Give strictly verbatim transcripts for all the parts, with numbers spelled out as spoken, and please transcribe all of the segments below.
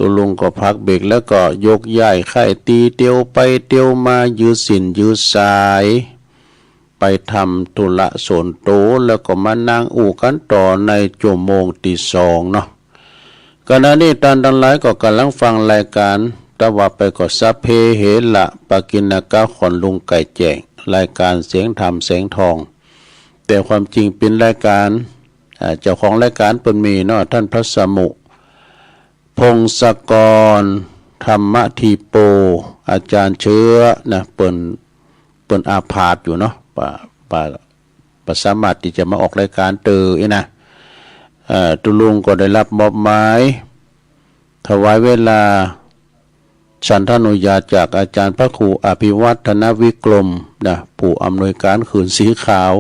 ตุลุงก็พักเบรกแล้วก็ยกย้ายไข้ตีเตียวไปเตียวมายืดสินยืดสาย ไปทำธุระส่วนตัวแล้วก็มานั่งอู้กันต่อในชั่วโมงที่สองเนาะ ขณะนี้ท่านทั้งหลายก็กำลังฟังรายการ แต่ว่าไปก็สัพเพเหระปกิณกะของลุงไก่แจ้ง รายการเสียงธรรมแสงทอง แต่ความจริงเป็นรายการ อ่า เจ้าของรายการเปิ้นมีเนาะ ท่านพระสมุ พงศกร ธรรมทีโป อาจารย์เชื้อนะ เปิ้น เปิ้นอาพาธอยู่เนาะ บ่ บ่ บ่สามารถที่จะมาออกรายการเตออีนะ เอ่อ ตุลุงก็ได้รับมอบหมาย ถวายเวลาฉันทานุญาตจากอาจารย์พระครูอภิวัฒนวิกรมนะ ผู้อำนวยการคืนสีขาว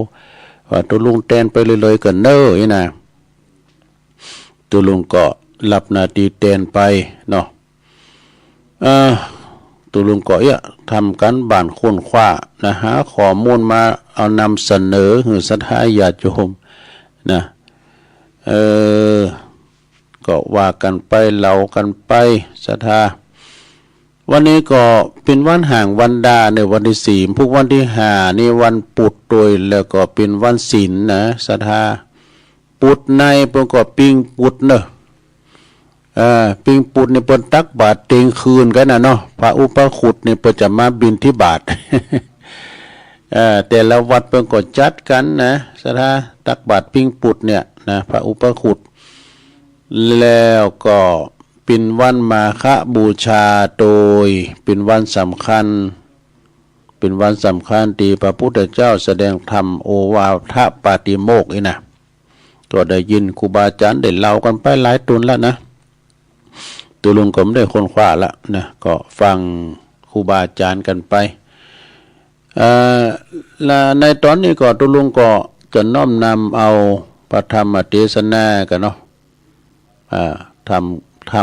ว่าตุลุงแตนไปเลยๆ กันเน้ออีนะ ตุลุงก็รับหน้าที่แตนไปเนาะ เอ่อ ตุลุงก็เอี้ยทำการบ้านค้นคว้านะ หาข้อมูลมาเอานำเสนอหื้อศรัทธาญาติโยมนะ เออ ก็ว่ากันไปเล่ากันไปศรัทธา วันนี้ก็เป็นวันห่างวันดาเนอะ วันที่สี่ พุธวันที่ห้านี่วันปุธโตย แล้วก็เป็นวันศีลนะศรัทธา ปุธในเปิ้นก็ปิ้งปุธเนอะ เอ่อ ปิ้งปุธนี่เปิ้นตักบาตรเตียงคืนกันนะเนาะ พระอุปคุตนี่เปิ้นจะมาบิณฑบาต เอ่อ แต่ละวัดเปิ้นก็จัดกันนะศรัทธา ตักบาตรปิ้งปุธเนี่ยนะ พระอุปคุต แล้วก็เป็นวันมาฆบูชาโตย เป็นวันสำคัญ เป็นวันสำคัญที่พระพุทธเจ้าแสดงธรรมโอวาทปาติโมกข์อีนะ ก็ได้ยินครูบาอาจารย์ได้เล่ากันไปหลายตนแล้วนะ ตุลุงก็ไม่ได้ค้นคว้าละนะ ก็ฟังครูบาอาจารย์กันไป เอ่อ และในตอนนี้ก็ตุลุงก็จะน้อมนำเอาพระธรรมเทศนากันเนาะ อ่า ทำ ท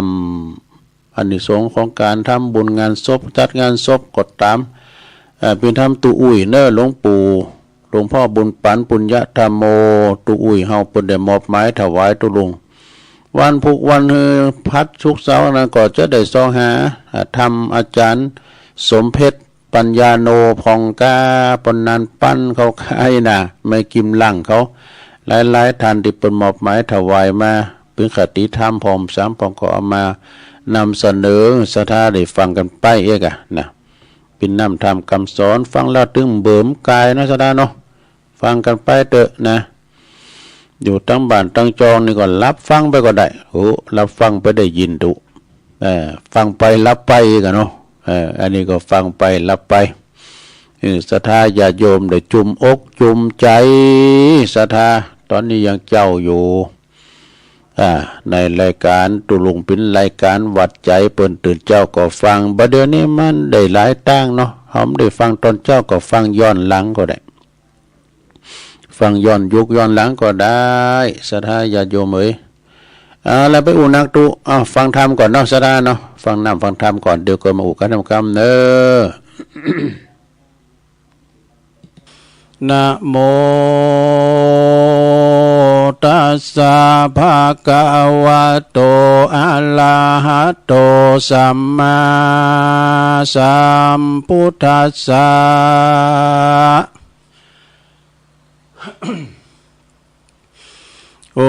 ำอานิสงส์ของการทำบุญงานศพ จัดงานศพก็ตาม เอ่อ เป็นธรรมตุอุ่ยเนอะ หลวงปู่ หลวงพ่อบุญปันปุญญธรรมโม ตุอุ่ยเฮาเปิ้นได้มอบหมายถวายตุลุง วันพุธวันพฤหัสศุกร์เสาร์นั้นก็จะได้ซองหา อ่า ทำอาจารย์สมเพชร ปัญญาโน ผ่องกา ปนนันปั้นเขาขายนะ ไม่กิมหลังเขา หลายๆ ท่านที่เปิ้นมอบหมายถวายมา เป็นคติธรรมพร้อมสามพร้อมก็เอามานำเสนอศรัทธาได้ฟังกันไปเอกอะนะ เป็นน้ำธรรมคำสอน ฟังแล้วตึงเบิ่มกายนะศรัทธาเนาะ ฟังกันไปเถอะนะ อยู่ตั้งบ้านตั้งจองนี่ก็รับฟังไปก็ได้ โอ้ รับฟังไปได้ยินดุ เอ่อ ฟังไปรับไปกันเนาะ เอ่อ อันนี้ก็ฟังไปรับไป เออ ศรัทธาญาติโยมได้จุ่มอกจุ่มใจ ศรัทธา ตอนนี้ยังเจ้าอยู่ อ่า ในรายการตุลุงเป็นรายการวัดใจเปิ้นตื่นเจ้าก็ฟัง บ่าเดี๋ยวนี้มันได้หลายตางเนาะ เฮาได้ฟังตอนเจ้าก็ฟังย้อนหลังก็ได้ ฟังย้อนยุคย้อนหลังก็ได้ ศรัทธาญาติโยมเอ๋ย อ่า แล้วไปอู้นักตุ อ่า ฟังธรรมก่อนเนาะ ศรัทธาเนาะ ฟังน้ำฟังธรรมก่อน เดี๋ยวก็มาอู้กันทำกรรมเนอะ นะโม ตัสสะ ภะคะวะโต อะระหะโต สัมมาสัมพุทธัสสะ โอ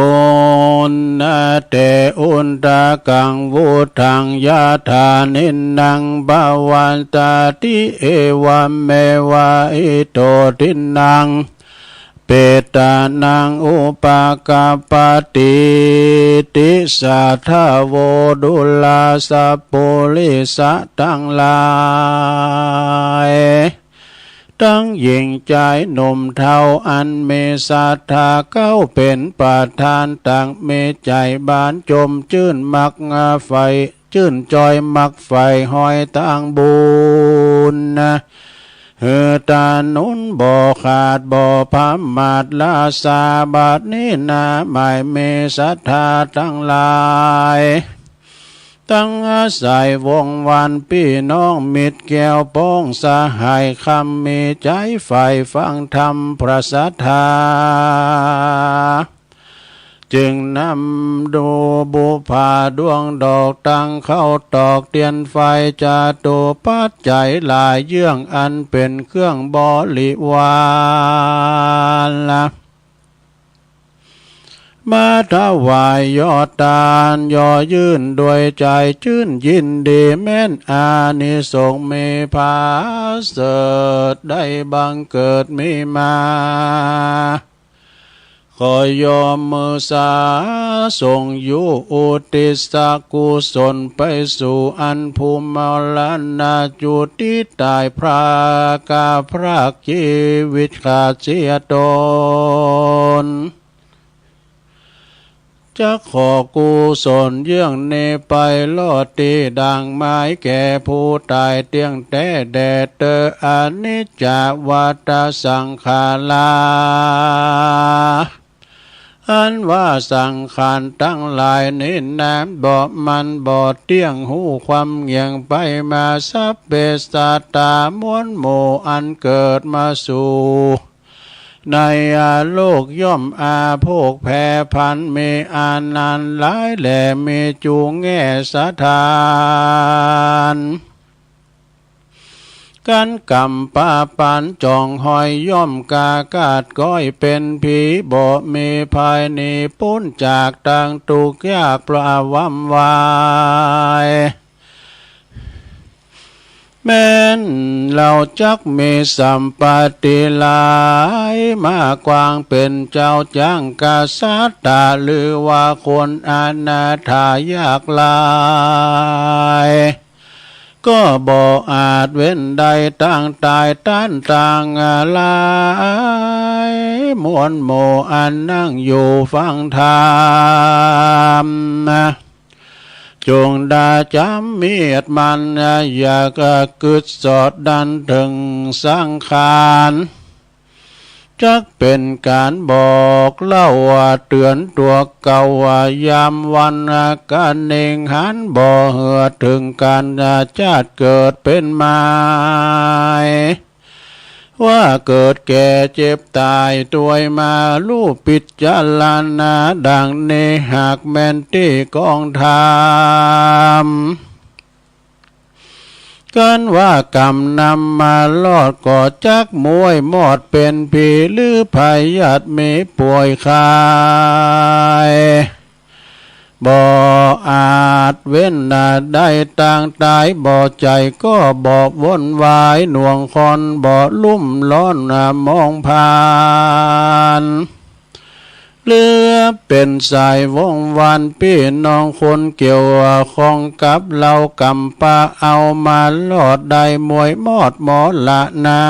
นะเต อุนทะกัง วุฒัง ยะถา นินนัง ปะวัตตาติ เอวะเมวะ อิโต ทินนัง เปตานัง อุปะกัปปะติ ติ สัทธา โว ดุลา สัปปุริสะ ตังหลาย ตังหญิงจายหนุ่มเฒ่า อันมีศรัทธาเก้าเป๋นประธาน ตังมีใจ๋บานจมจื้นมักใฝ่ จื้นจอยมักใฝ่ฮอยตางบุญนะ หื้อตาหนุนบ่ขาดบ่ผะมาท ลาสาบัดนี้นา หมายมีศรัทธาตังหลาย ตังอาศัยวงวานปี้น้องมิตรแก้วป้องสหาย คำมีใจ๋ใฝ่ฟังธรรมพระศรัทธา จึงนำดูบุพาดวงดอกตังเข้าตอกเตียนไฟจตุปัจจัยหลายเยื่องอันเป็นเครื่องบริวาร มาถวายยอดตานยอยื่นด้วยใจชื่นยินดีแม่นอานิสงส์มีผาเสริฐได้บังเกิดมีมา ขอยอมมือสาส่งยุอุทิศกุศลไปสู่อันภูมิมรณจุติตายพระกาพระชีวิตขาดเสียตน จะขอกุศลเยื่องนี้ไปลอดที่ดังไม้แก่ผู้ตายเตี้ยงแท้แด่เตออนิจจวัฏสังขารา อันว่าสังขารทั้งหลายนี้นะบ่มันบ่เตี้ยงฮู้ความเงี่ยงไปมาสัพเพสัตตามวลหมู่อันเกิดมาสู่ ในอาโลกย่อมอาโภคแผ่พันมีอานันต์หลายแหล่มีจูงแง่สถาน กันกรรมปาปันจ่องหอยย่อมกากาดก้อยเป็นผีบ่มีภัยหนีป๊นจากตังทุกข์ยากประวำวาย แม้นเราจักมีสัมปติหลายมากกว้างเป็นเจ้าจ้างกษัตริย์หรือว่าคนอนาถายากหลาย ก็บ่อาจเว้นได้ตั้งตายต้านต่างหลาย มวลหมู่อันนั่งอยู่ฟังธรรม จงได้จำเมียดมัน อย่ากึดสอดดันถึงสังขาร จักเป็นการบอกเล่าเตือนตัวเก่าว่ายามวันกะเน่งหันบ่เหือถึงการชาติเกิดเป็นไม้ ว่าเกิดแก่เจ็บตายตวยมารู้พิจารณาดังนี้หากแม่นตี้กองธรรม กันว่ากรรมนำมาลอดก็จักมวยมอดเป็นผีหรือพยาธิมีป่วยไข้ บ่อาจเว้นได้ตั้งตายบ่ใจก็บ่วนวายหน่วงคอนบ่ลุ่มร้อนมองผ่าน เหลือเป็นสายวงวานพี่น้องคนเกี่ยวข้องกับเรากำปาเอามาลอดได้มวยมอดหมอละนา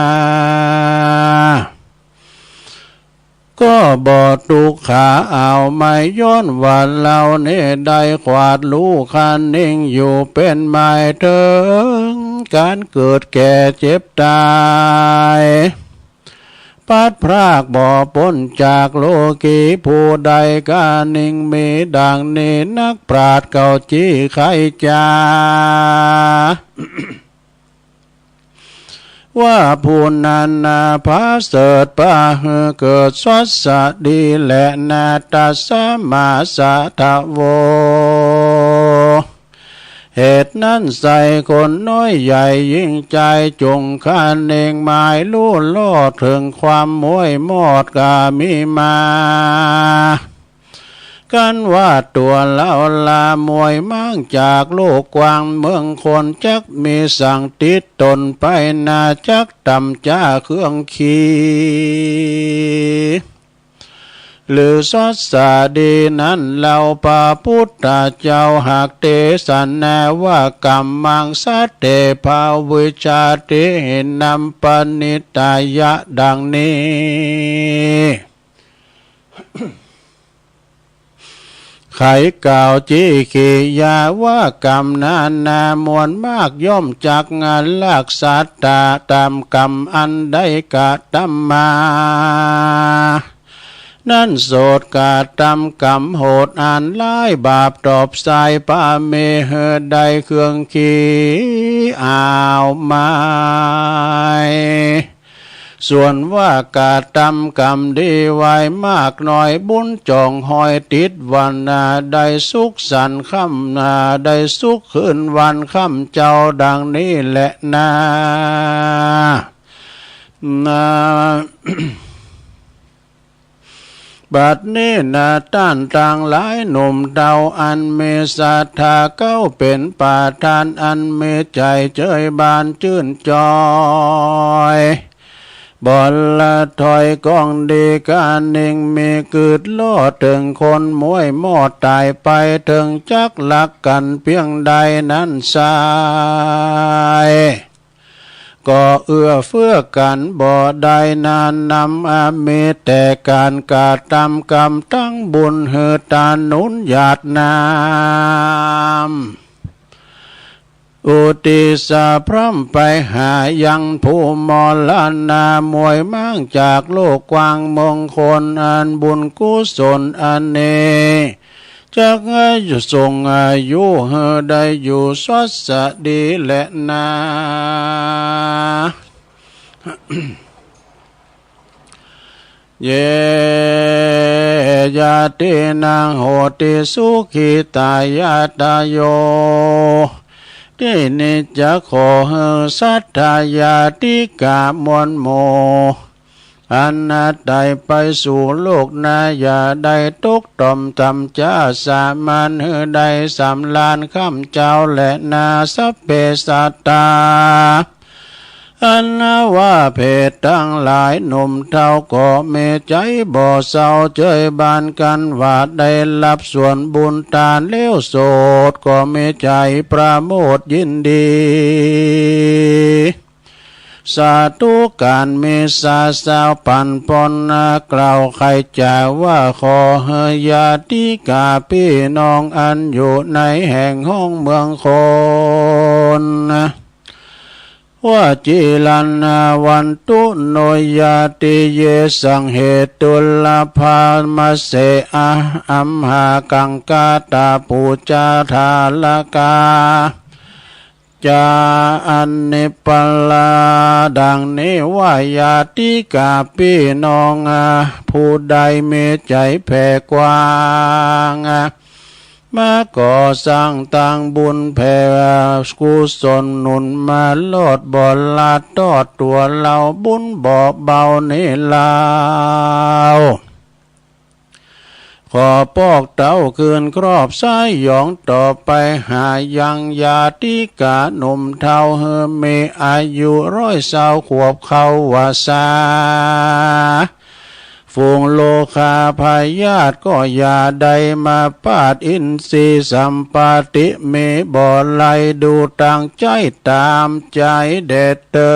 ก็บ่ตุกขาเอาไม่ย้อนว่าเรานี่ได้ขวาดลูกคันนิ่งอยู่เป็นไม้เถิงการเกิดแก่เจ็บตาย ปัดพรากบ่พ้นจากโลกีผู้ใดกานิ่งมีดังนี้นักปราชญ์เก่าจี้ไขจา ว่าผู้นั้นนาพระเสริฐปาหือเกิดสวัสดีและนาตัสมาสะทะโว เหตุนั้นใส่คนน้อยใหญ่ยิ่งใจจงคาเนงหมายรู้ลอดถึงความมวยมอดกามีมา กันว่าตัวเล่าลามวยมั่งจากโลกกว้างเมืองคนจักมีสังติดตนไปนาจักต่ำจ้าเครื่องขี หรือสัสดีนั้นเราพระพุทธเจ้าหากเทศนาว่ากำมังสัตเตภาวิชาติหินนำปณิตายะดังนี้ ไขกล่าวจีขียาว่ากรรมนานามวลมากย่อมจักงานลักสัตตาตามกรรมอันได้กระทำมา นั้นโสดกระทำกรรมโหดอันร้ายบาปตอบสายปาเมเหอได้เครื่องขีอ้าวไม้ ส่วนว่าก๋าตำกรรมดีไว้มากน้อย บุญจ่องหอยติดวันนา ได้สุขสันต์ค่ำนา ได้สุขคืนวันค่ำเจ้าดังนี้แหละนา นา บัดนี้นาต้านตังหลายหนุ่มเฒ่า อันมีศรัทธาเก้าเป็นประธาน อันมีใจ๋เจยบานจื้นจอย บ่ละถอยกองดีกานิ่ง มีกึ๊ดล่อเถิงคนมวยหมอดต๋ายไป เถิงจักรักกั๋นเปียงใดนั้นไซร้ ก็เอื้อเฟื้อกั๋นบ่ได้นานนำ อา มีแต่ก๋านก๋าตำกรรมตังบุญ หื้อตาหนุนหยาดน้ำ อุทิศพร่ำไปหายังผู้มรณะ มวยม้างจากโลกกว้างเมืองคน อันบุญกุศลอันนี้ จักส่งอายุหื้อได้อยู่สวัสดีแลนา เย ญาตินัง โหติ สุขิตา ญาตาโย ตี้นี้จะขอหื้อศรัทธาญาติกะมวลหมู่ อันนาต๋ายไปสู่โลกหน้า อย่าได้ตกต่ำต่ำจ๋า สามารถหื้อได้สำราญค่ำเจ้าแลนา สัพเพสัตตา อันว่าเพศตังหลายหนุ่มเฒ่า ก็มีใจ๋บ่เศร้าเจยบานกั๋นว่า ได้ฮับส่วนบุญตานแล้วโสด ก็มีใจ๋ประโมทยินดี สาธุก๋านมีสาสาวปันปอนนากล่าวไขจ๋าว่า ขอหื้อญาติกาปี้น้องอันอยู่ในแห่งห้องเมืองคน วจีรันนาวันตุโนยาติเย สังเหตุลภามาเสอะ อัมหากังกาตาปูจาทาลกา จาอันนิปลา ดังนี้ว่าญาติกาปี้น้องผู้ใดมีใจ๋แผ่กว้าง มาก่อสร้างตังบุญแผ่กุศลหนุนมาลอดบ่ละทอดตั๋วเฮาบุญบ่เบานี้ลาว ขอปอกเต้าคืนครอบสยองต่อไปหายังญาติกาหนุ่มเฒ่าหื้อมีอายุร้อยซาวขวบเข้าว่าสา ฝูงโลคาพยาธิก็อย่าได้มาปาดอินทรีย์สัมปติมีบ่ไหลดูตั้งใจ๋ต๋ามใจ๋เด็ดเตอ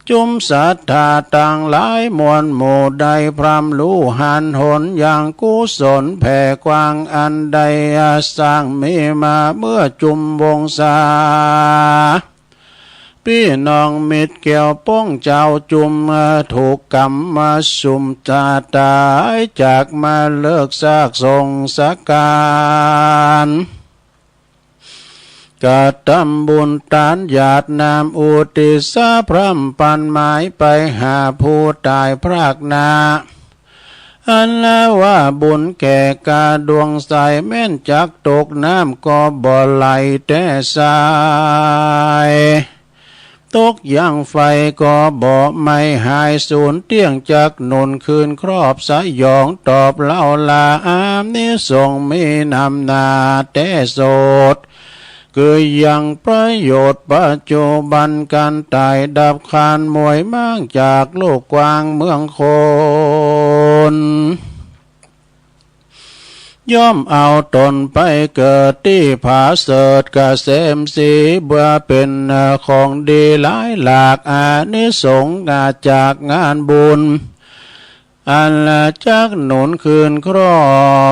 จุมศรัทธาตังหลายมวลหมู่ได้พร่ำฮู้หันหนยังกุศลแผ่กว้างอันได้สร้างมีมาเมื่อจุมวงศา ปี้น้องมิตรแก้วป้องเจ้าจุมถูกกรรมมาสุมจาต๋ายจากมาเลิกซากสงสการ กระทำบุญตานหยาดน้ำอุทิศพร่ำปันหมายไปหาผู้ต๋ายพรากหน้า อันว่าบุญแก่กาดวงใสแม่นจักตกน้ำก็บ่ไหลแต๊สาย ตกยังไฟก็บ่ไหม้หายสูญเตี้ยงจักหนุนคืนครอบสยองตอบเล่าลาอานิสงส์มีนำหน้าแต๊โสด คือยังประโยชน์ปัจจุบันการต๋ายดับคานมวยม้างจากโลกกว้างเมืองคน ย่อมเอาตนไปเกิดตี้ผาเสริฐเกษมศรีเพื่อเป็นของดีหลายหลากอานิสงส์จากงานบุญ อันจักหนุนคืนครอ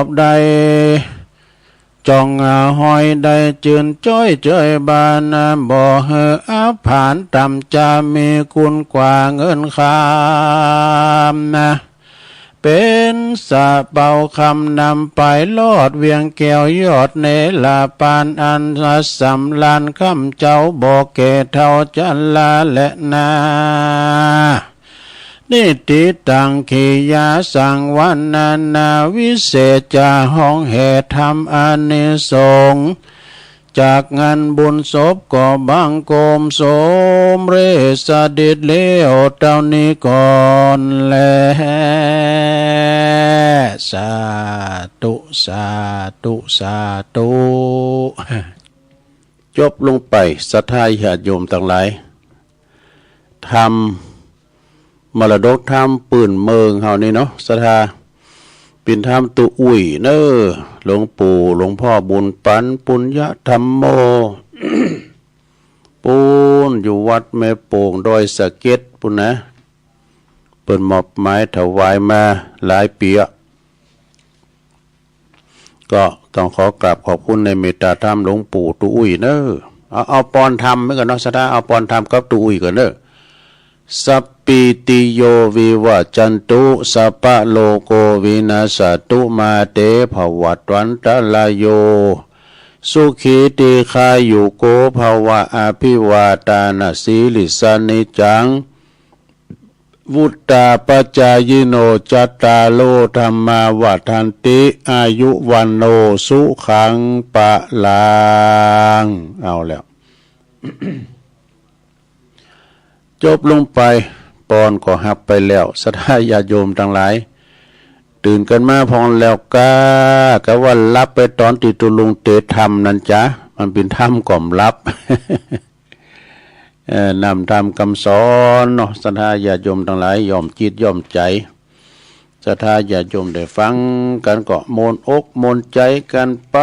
บได้ จ่องหอยได้จื่นจ้อยเจยบานบ่หื้ออับผานต่ำจะมีคุณกว่าเงินคำ เป็นสะเปาคำนำไปลอดเวียงแก้วยอดเนรปานอันสำลานคำเจ้าบอกแก่เท่าจันลาและนา นิติตังขียาสังวรรณนาวิเศษจะห้องแห่ธรรมอานิสงส์ จากงานบุญศพก็บังคมสมเร็จสดิดแล้วเท่านี้ก่อนแล สาธุ สาธุ สาธุ จบลงไป ศรัทธาญาติโยมทั้งหลาย ธรรม มรดกธรรมปื้นเมืองเฮานี่เนาะ ศรัทธา เป๋นธรรมตุ๊อุ้ยเน้อ หลวงปู่ หลวงพ่อบุญปัน ปุญญธรรมโม ปูนอยู่วัดแม่โป่งดอยสะเก็ดปูนนะ เปิ้นมอบหมายถวายมาหลายปีอะ ก็ต้องขอกราบขอบคุณในเมตตาธรรมหลวงปู่ตุ๊อุ้ยเน้อ เอา เอาปอนธรรมไว้ก่อนเนาะ ศรัทธา เอาปอนธรรมกับตุ๊อุ้ยก่อนเน้อ สัพพีติโยวิวัจจันตุ สัพพะโรโควินัสสะตุ มาเตภวัตวันตรายโย สุขีทีฆายุโกภวะ อภิวาทานะสีลิสสะนิจจัง วุตตาปจายิโน จัตตาโรธัมมาวัฑฒันติ อายุวัณโณสุขังพลัง เอาแล้ว จบลงไป ปอนก็ฮับไปแล้ว ศรัทธาญาติโยมทั้งหลาย ตื่นกันมาพองแล้วก้า กะว่าหลับไปต๋อนตี้ตุ๊ลุงเตศน์ธรรมนั้นจ๊ะ มันเป๋นธรรมกล่อมหลับ เอ่อ นำธรรมคำสอนเนาะ ศรัทธาญาติโยมทั้งหลาย ย่อมจิตย่อมใจ๋ ศรัทธาญาติโยมได้ฟังกั๋นก็ม่วนอกม่วนใจ๋กั๋นไป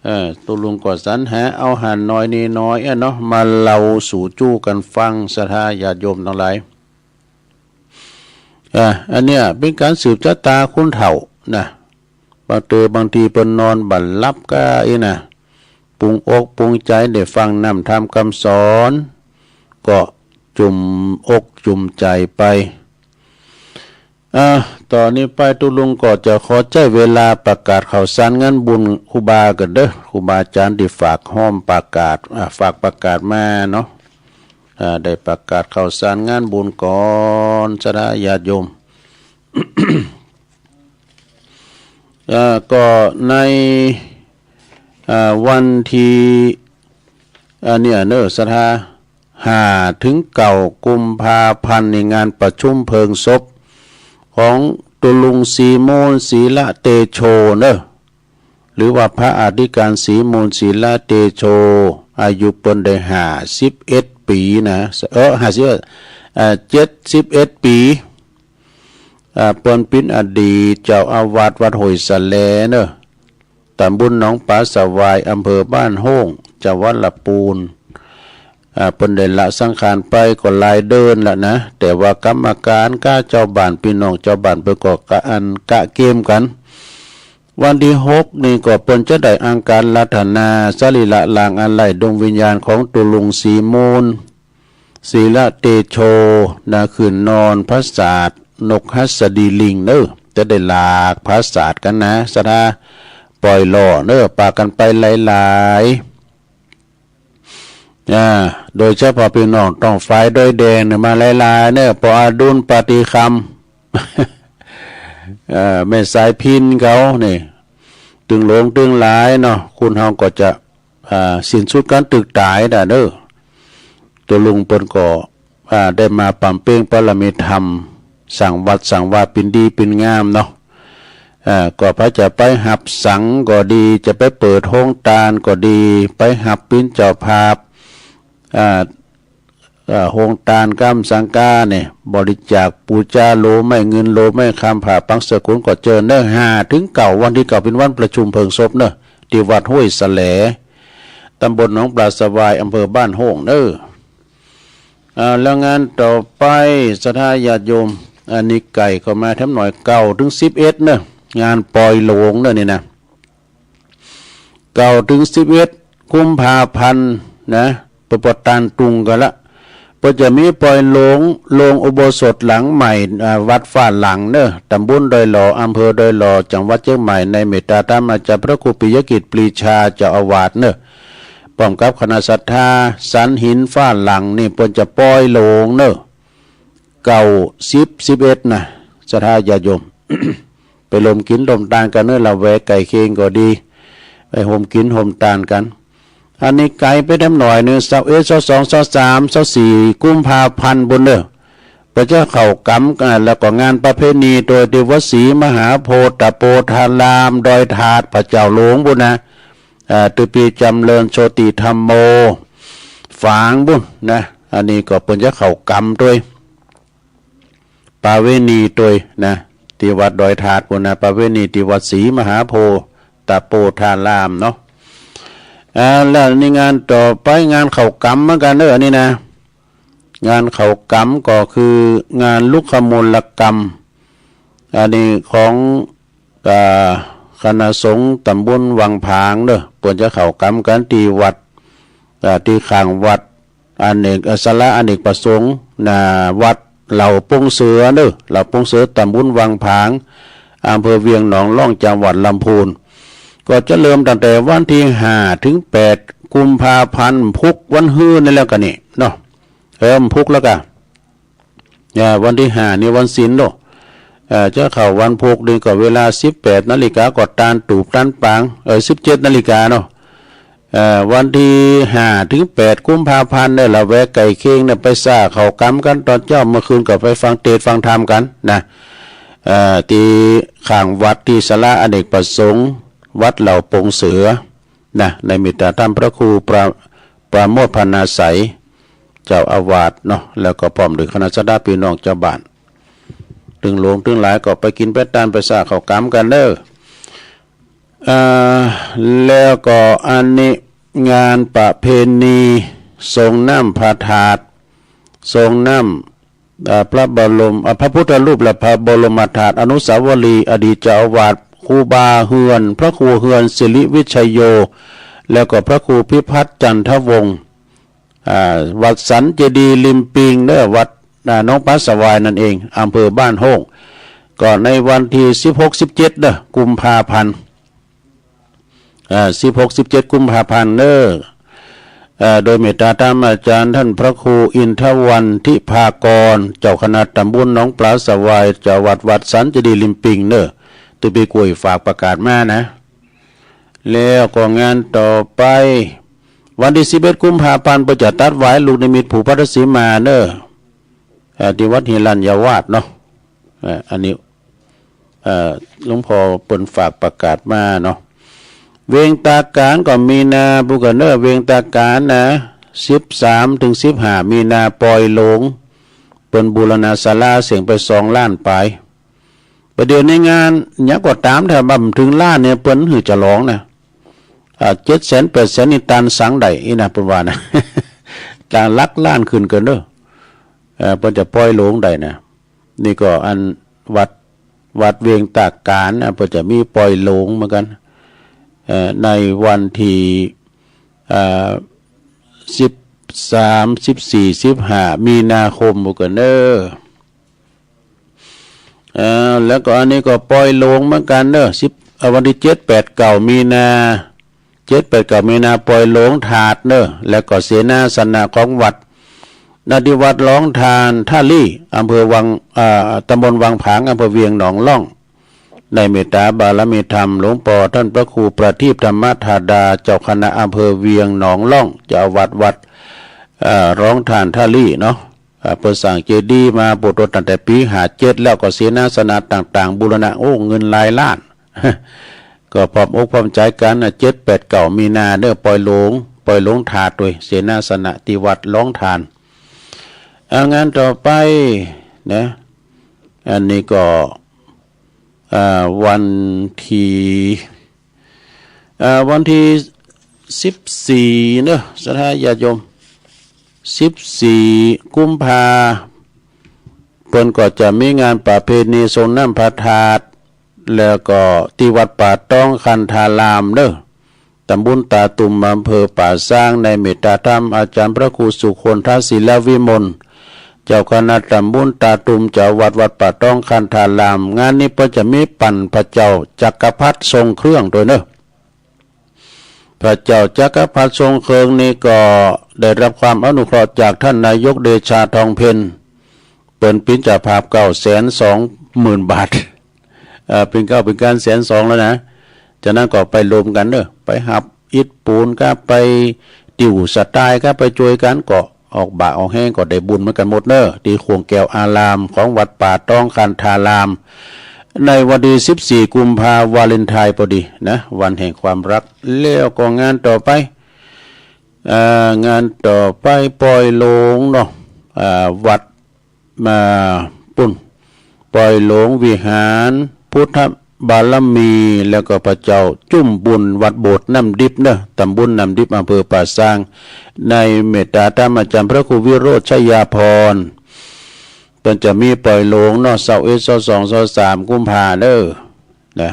เอ่อ ตุ๊ลุงก็สรรหาเอาหาน้อยนี่น้อยอะเนาะ มาเล่าสู่จู้กั๋นฟัง ศรัทธาญาติโยมทั้งหลาย อ่า อันเนี้ยเป๋นก๋านสืบจะต๋าคนเฒ่านะ บางเต๋อบางทีเปิ้นนอนบ่หลับก้าอี้นะ ปรุงอกปรุงใจ๋ได้ฟังนำธรรมคำสอน ก็จุ่มอกจุ่มใจ๋ไป อ่า ต่อนี้ไปตุ๊ลุงก็จะขอใจ๊เวลาประกาศข่าวสารงานบุญครูบาก่อนเด้อ ครูบาอาจ๋ารย์ตี้ฝากห้อมประกาศ อ่า ฝากประกาศมาเนาะ อ่า ได้ประกาศข่าวสารงานบุญก่อน ศรัทธาญาติโยม เอ่อ ก็ใน เอ่อ วันตี้ อันเนี้ยเน้อ ศรัทธา ห้าเถิงเก้ากุมภาพันธ์นี่งานประชุมเพลิงศพของตุ๊ลุงศรีมูล ศรีละเตโชเน้อ หรือว่าพระอธิการศรีมูล ศรีละเตโช อายุเปิ้นได้ห้าสิบเอ็ดปี๋นะ เออ ห้าสิบเอ็ด เอ่อ เจ็ดสิบเอ็ดปี๋ อ่า เปิ้นเป๋นอดีตเจ้าอาวาสวัดห้วยสะแลเน้อ ตำบลหนองปลาสะหวาย อำเภอบ้านโฮ่ง จังหวัดละปูน อ่า เปิ้นได้ละสังขารไปก็หลายเดือนละนะ แต่ว่ากรรมก๋านก้าเจ้าบ้านปี้น้องเจ้าบ้านเปิ้นก็กะอันกะเกมกั๋น วันตี้หกนี่ก็เปิ้นจะได้อังคารรัตนาสรีระร่างอันไร้ดวงวิญญาณของตุ๊ลุงศรีมูล ศรีละเตโช นะ ขึ้นนอนผาสาทนกหัสดีลิงเน้อ จะได้หลากผาสาทกั๋นนะ ศรัทธา ปล่อยหล่อเน้อ ปากั๋นไปหลายๆ อ่า โดยเฉพาะปี้น้องท้องฟ้าดอยแดงเนี่ยมาหลายๆ เน้อ ปออดุลปฏิคำ เอ่อ แม่สายพิณเขานี่ ตึงหลวงตึงหลายเนาะ คนเฮาก็จะ อ่า สิ้นสุดก๋านตึกต๋ายดาเน้อ ตุ๊ลุงเปิ้นก็ อ่า ได้มาบำเพ็ญบารมีธรรม สร้างวัดสร้างวาเป๋นดีเป๋นงามเนาะ อ่า ก็ใผจะไปฮับสังก็ดี จะไปเปิดโฮงตานก็ดี ไปฮับเป๋นเจ้าภาพ อ่า อ่า โฮงตานกำสังฆาเนี่ย บริจาคปู๋จาโลไม้เงินโลไม้คำผ้าปังสกุลก็เจิญเน้อ ห้าเถิงเก้า วันตี้เก้าเป๋นวันประชุมเพลิงศพเน้อ ตี้วัดห้วยสะแล ตำบลหนองปลาสะหวาย อำเภอบ้านโฮ่งเน้อ อ่า แล้วงานต่อไป ศรัทธาญาติโยม อันนี้ใก้เข้ามาแถมหน่อย เก้าเถิงสิบเอ็ดเน้อ งานปล่อยหลงเน้อนี่นะ เก้าเถิงสิบเอ็ดกุมภาพันธ์นะ เปิ้นปอตานตุงกั๋นละ ไป ก็จะมีปอยหลวง ลงอุโบสถหลังใหม่ อ่า วัดฟ้าหลังเนอะ ตำบลดอยหล่อ อำเภอดอยหล่อ จังหวัดเชียงใหม่ ในเมตตาธรรมอาจารย์พระครูปิยกิจปรีชาเจ้าอาวาสเนอะ พร้อมกับคณะศรัทธา สันหินฟ้าหลังนี่เปิ้นจะปอยหลวงเนอะ เก้า สิบ สิบเอ็ด นะ ศรัทธาญาติโยม ไปร่วมกินร่วมทานกันเนอะ ละแวกใกล้เคียงก็ดี ไปร่วมกินร่วมทานกัน อันนี้ไกลไปแถมหน่อยหนึ่ง ซาวเอ็ด ซาวสอง ซาวสาม ซาวสี่ กุมภาพันธ์บุญเนอะ เปิ้นจะเข้ากรรม อ่า แล้วก็งานประเพณีโดยที่วัดศรีมหาโพธิ์ตะโปธาราม ดอยถาด พระเจ้าหลวงบุญนะ อ่า ตื้อปี๋จำเริญโชติธัมโม ฝางบุญนะ อันนี้ก็เปิ้นจะเข้ากรรมโดย ประเวณีโดยนะ ที่วัดดอยถาดบุญนะ ประเวณีที่วัดศรีมหาโพธิ์ตะโปธารามเนาะ อ่า แล้วนี่งานต่อไป งานเข้ากรรมเหมือนกันเนอะ อันนี้นะ งานเข้ากรรมก็คืองานลุกขมูลกรรม อันนี้ของ อ่า คณะสงฆ์ตำบลวังผางเนอะ เปิ้นจะเข้ากรรมกันที่วัด อ่า ที่ข้างวัดอเนก เอ่อ ศาลาอเนกประสงค์ หน้าวัดเหล่าปงเสือเนอะ เหล่าปงเสือ ตำบลวังผาง อำเภอเวียงหนองล่อง จังหวัดลำพูน ก็จะเริ่มตั้งแต่วันที่ห้าถึงแปดกุมภาพันธ์ พุธวันฮือนี่แล้วกันนี่เนาะ เออ พุธแล้วกะ อ่า วันที่ห้านี่วันศีลเนาะ เอ่อ จะเข้าวันพุธนี่ก็เวลาสิบแปดนาฬิกาก็ตานตูบตานปาง เอ่อ สิบเจ็ดนาฬิกาเนาะ เอ่อ วันที่ห้าถึงแปดกุมภาพันธ์เนี่ย ละแวกใกล้เคียงเนี่ย ไปสร้างเข้ากรรมกันตอนเช้า เมื่อคืนก็ไปฟังเทศน์ฟังธรรมกันนะ เอ่อ ที่ข้างวัด ที่ศาลาอเนกประสงค์ วัดเหล่าปงเสือ นะ ในเมตตาธรรมพระครูประ ประโมทพรรณาไสย เจ้าอาวาสเนาะ แล้วก็พร้อมด้วยคณะศรัทธาพี่น้องชาวบ้าน ตึงหลวงตึงหลายก็ไปกินไปตานไปสร้างเข้ากรรมกันเด้อ อ่า แล้วก็อันนี้งานประเพณีส่งน้ำพระธาตุ ส่งน้ำ อ่า พระบรม อ่า พระพุทธรูปและพระบรมธาตุอนุสาวรีย์อดีตเจ้าอาวาสครูบาเฮือน พระครูเฮือนสิริวิชโย แล้วก็พระครูพิพัฒน์จันทวงศ์ อ่า วัดสันเจดีย์ริมปิงเด้อ วัด อ่า หนองปลาสวายนั่นเอง อำเภอบ้านโฮ่ง ก็ในวันที่สิบหก สิบเจ็ดเด้อ กุมภาพันธ์ อ่า สิบหก สิบเจ็ดกุมภาพันธ์เนอะ เอ่อ โดยเมตตาธรรมอาจารย์ท่านพระครูอินทวันทิพากร เจ้าคณะตำบลหนองปลาสวาย เจ้าวัดวัดสันเจดีย์ริมปิงเนอะ ตื้อปี๋ก๋วยฝากประกาศมานะ แล้วก็งานต่อไป วันที่สิบเอ็ดกุมภาพันธ์ เปิ้นจะตัดหวายลูกนิมิตปู่พัทธสีมาเนอะ เอ่อ ที่วัดหิรัญญาวาสเนาะ เอ่อ อันนี้ เอ่อ หลวงพ่อเปิ้นฝากประกาศมาเนาะ เวียงตากานก็มีนา ผู้กันเนอะ เวียงตากานนะ สิบสามถึงสิบห้ามีนา ปอยหลวง เปิ้นบูรณะศาลาเสียงไปสองล้านปลาย ประเดี๋ยวในงานเนี่ยก็ตาม ถ้าบ่ถึงล้านเนี่ย เปิ้นหื้อจะร้องนะ อ่า เจ็ดแสน แปดแสน นี่ตานสังได้อีนะ เปิ้นว่านะ ตานหลักล้านขึ้นกันเด้อ เอ่อ เปิ้นจะปอยหลวงได้นะ นี่ก็อันวัด วัดเวียงตากานนะ เปิ้นจะมีปอยหลวงเหมือนกัน เอ่อ ในวันที่ เอ่อ สิบสาม สิบสี่ สิบห้ามีนาคม ผู้กันเนอะ เอ่อ แล้วก็อันนี้ก็ปอยหลวงเหมือนกันเนอะ สิบ เอ่อ วันที่เจ็ด แปด เก้ามีนา เจ็ด แปด เก้ามีนา ปอยหลวงธาตุเนอะ แล้วก็เสนาสนะของวัด ณ ที่วัดหลองทานท่าลี่ อำเภอวัง เอ่อ ตำบลวังผาง อำเภอเวียงหนองล่อง ในเมตตาบารมีธรรม หลวงพ่อท่านพระครูประทีปธรรมธาดา เจ้าคณะอำเภอเวียงหนองล่อง เจ้าวัดวัด เอ่อ หลองทานท่าลี่เนาะ อ่า เปิ้นสร้างเจดีย์มาโปรดตั้งแต่ปี๋ห้าเจ็ด แล้วก็เสนาสนะต่างๆ บูรณะ โอ้ เงินหลายล้าน ก็พร้อมอกพร้อมใจกันนะ เจ็ด แปด เก้ามีนาเด้อ ปอยหลวง ปอยหลวงธาตุด้วย เสนาสนะที่วัดหลองทาน อ่า งานต่อไปนะ อันนี้ก็ อ่า วันที่ อ่า วันที่สิบสี่เนอะ ศรัทธาญาติโยม สิบสี่กุมภา เปิ้นก็จะมีงานประเพณีส่งน้ำพระธาตุ แล้วก็ที่วัดป่าตองคันธารามเนอะ ตำบลตาตุ่ม อำเภอป่าซาง ในเมตตาธรรมอาจารย์พระครูสุคนทศิลวิมล เจ้าคณะตำบลตาตุ่ม เจ้าวัดวัดป่าตองคันธาราม งานนี้เปิ้นจะมีปั่นพระเจ้าจักรพรรดิทรงเครื่องด้วยเนอะ พระเจ้าจักรพรรดิทรงเครื่องนี่ก็ได้รับความอนุเคราะห์จากท่านนายกเดชาทองเพ็ญ เปิ้นปิ้นเจ้าภาพเก้าแสนสองหมื่นบาท เอ่อ เป็นเก้าเป็นการแสนสองแล้วนะ จากนั้นก็ไปรวมกันเนอะ ไปหับอิฐปูนก็ไปติวสไตล์ก็ไปช่วยกัน ก็ออกบ่าออกแฮงก็ได้บุญเหมือนกันหมดเนอะ ที่ขวงแก้วอารามของวัดป่าตองคันธาราม ในวันที่สิบสี่กุมภาวาเลนไทน์พอดีนะ วันแห่งความรัก แล้วก็งานต่อไป เอ่อ งานต่อไปปอยหลงเนาะ เอ่อ วัด มาปุ้น ปอยหลงวิหาร พุทธบารมี แล้วก็พระเจ้าจุ่มบุญวัดโบสถ์น้ำดิบเนอะ ตำบลน้ำดิบ อำเภอป่าซาง ในเมตตาธรรมอาจารย์พระครูวิโรจน์ชยาภรณ์ เปิ้นจะมีปอยหลงเนาะ ซาวเอ็ด ซาวสอง ซาวสาม กุมภาเนอะ นะ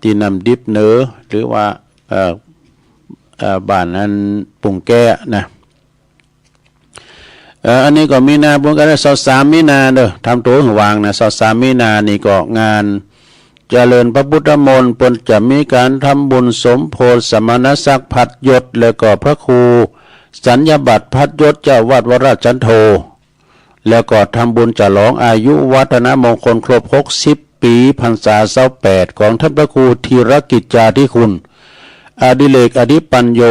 ที่น้ำดิบเนอะ หรือว่า เอ่อ เอ่อ บ้านอันปุงแก้นะ เอ่อ อันนี้ก็มีนาบุญกันนะ ซาวสามมีนาเด้อ ทำตัวให้วางนะ ซาวสามมีนานี่ก็งานเจริญพระพุทธมนต์ เปิ้นจะมีการทำบุญสมโภชสมณศักดิ์พัดยศ แล้วก็พระครูสัญญบัตรพัดยศ เจ้าวัดวราชจันโท แล้วก็ทำบุญฉลองอายุวัฒนมงคลครบหกสิบปีพรรษาซาวแปด ของท่านพระครูธีรกิจจาธิคุณ อดิเรกอธิปัญโย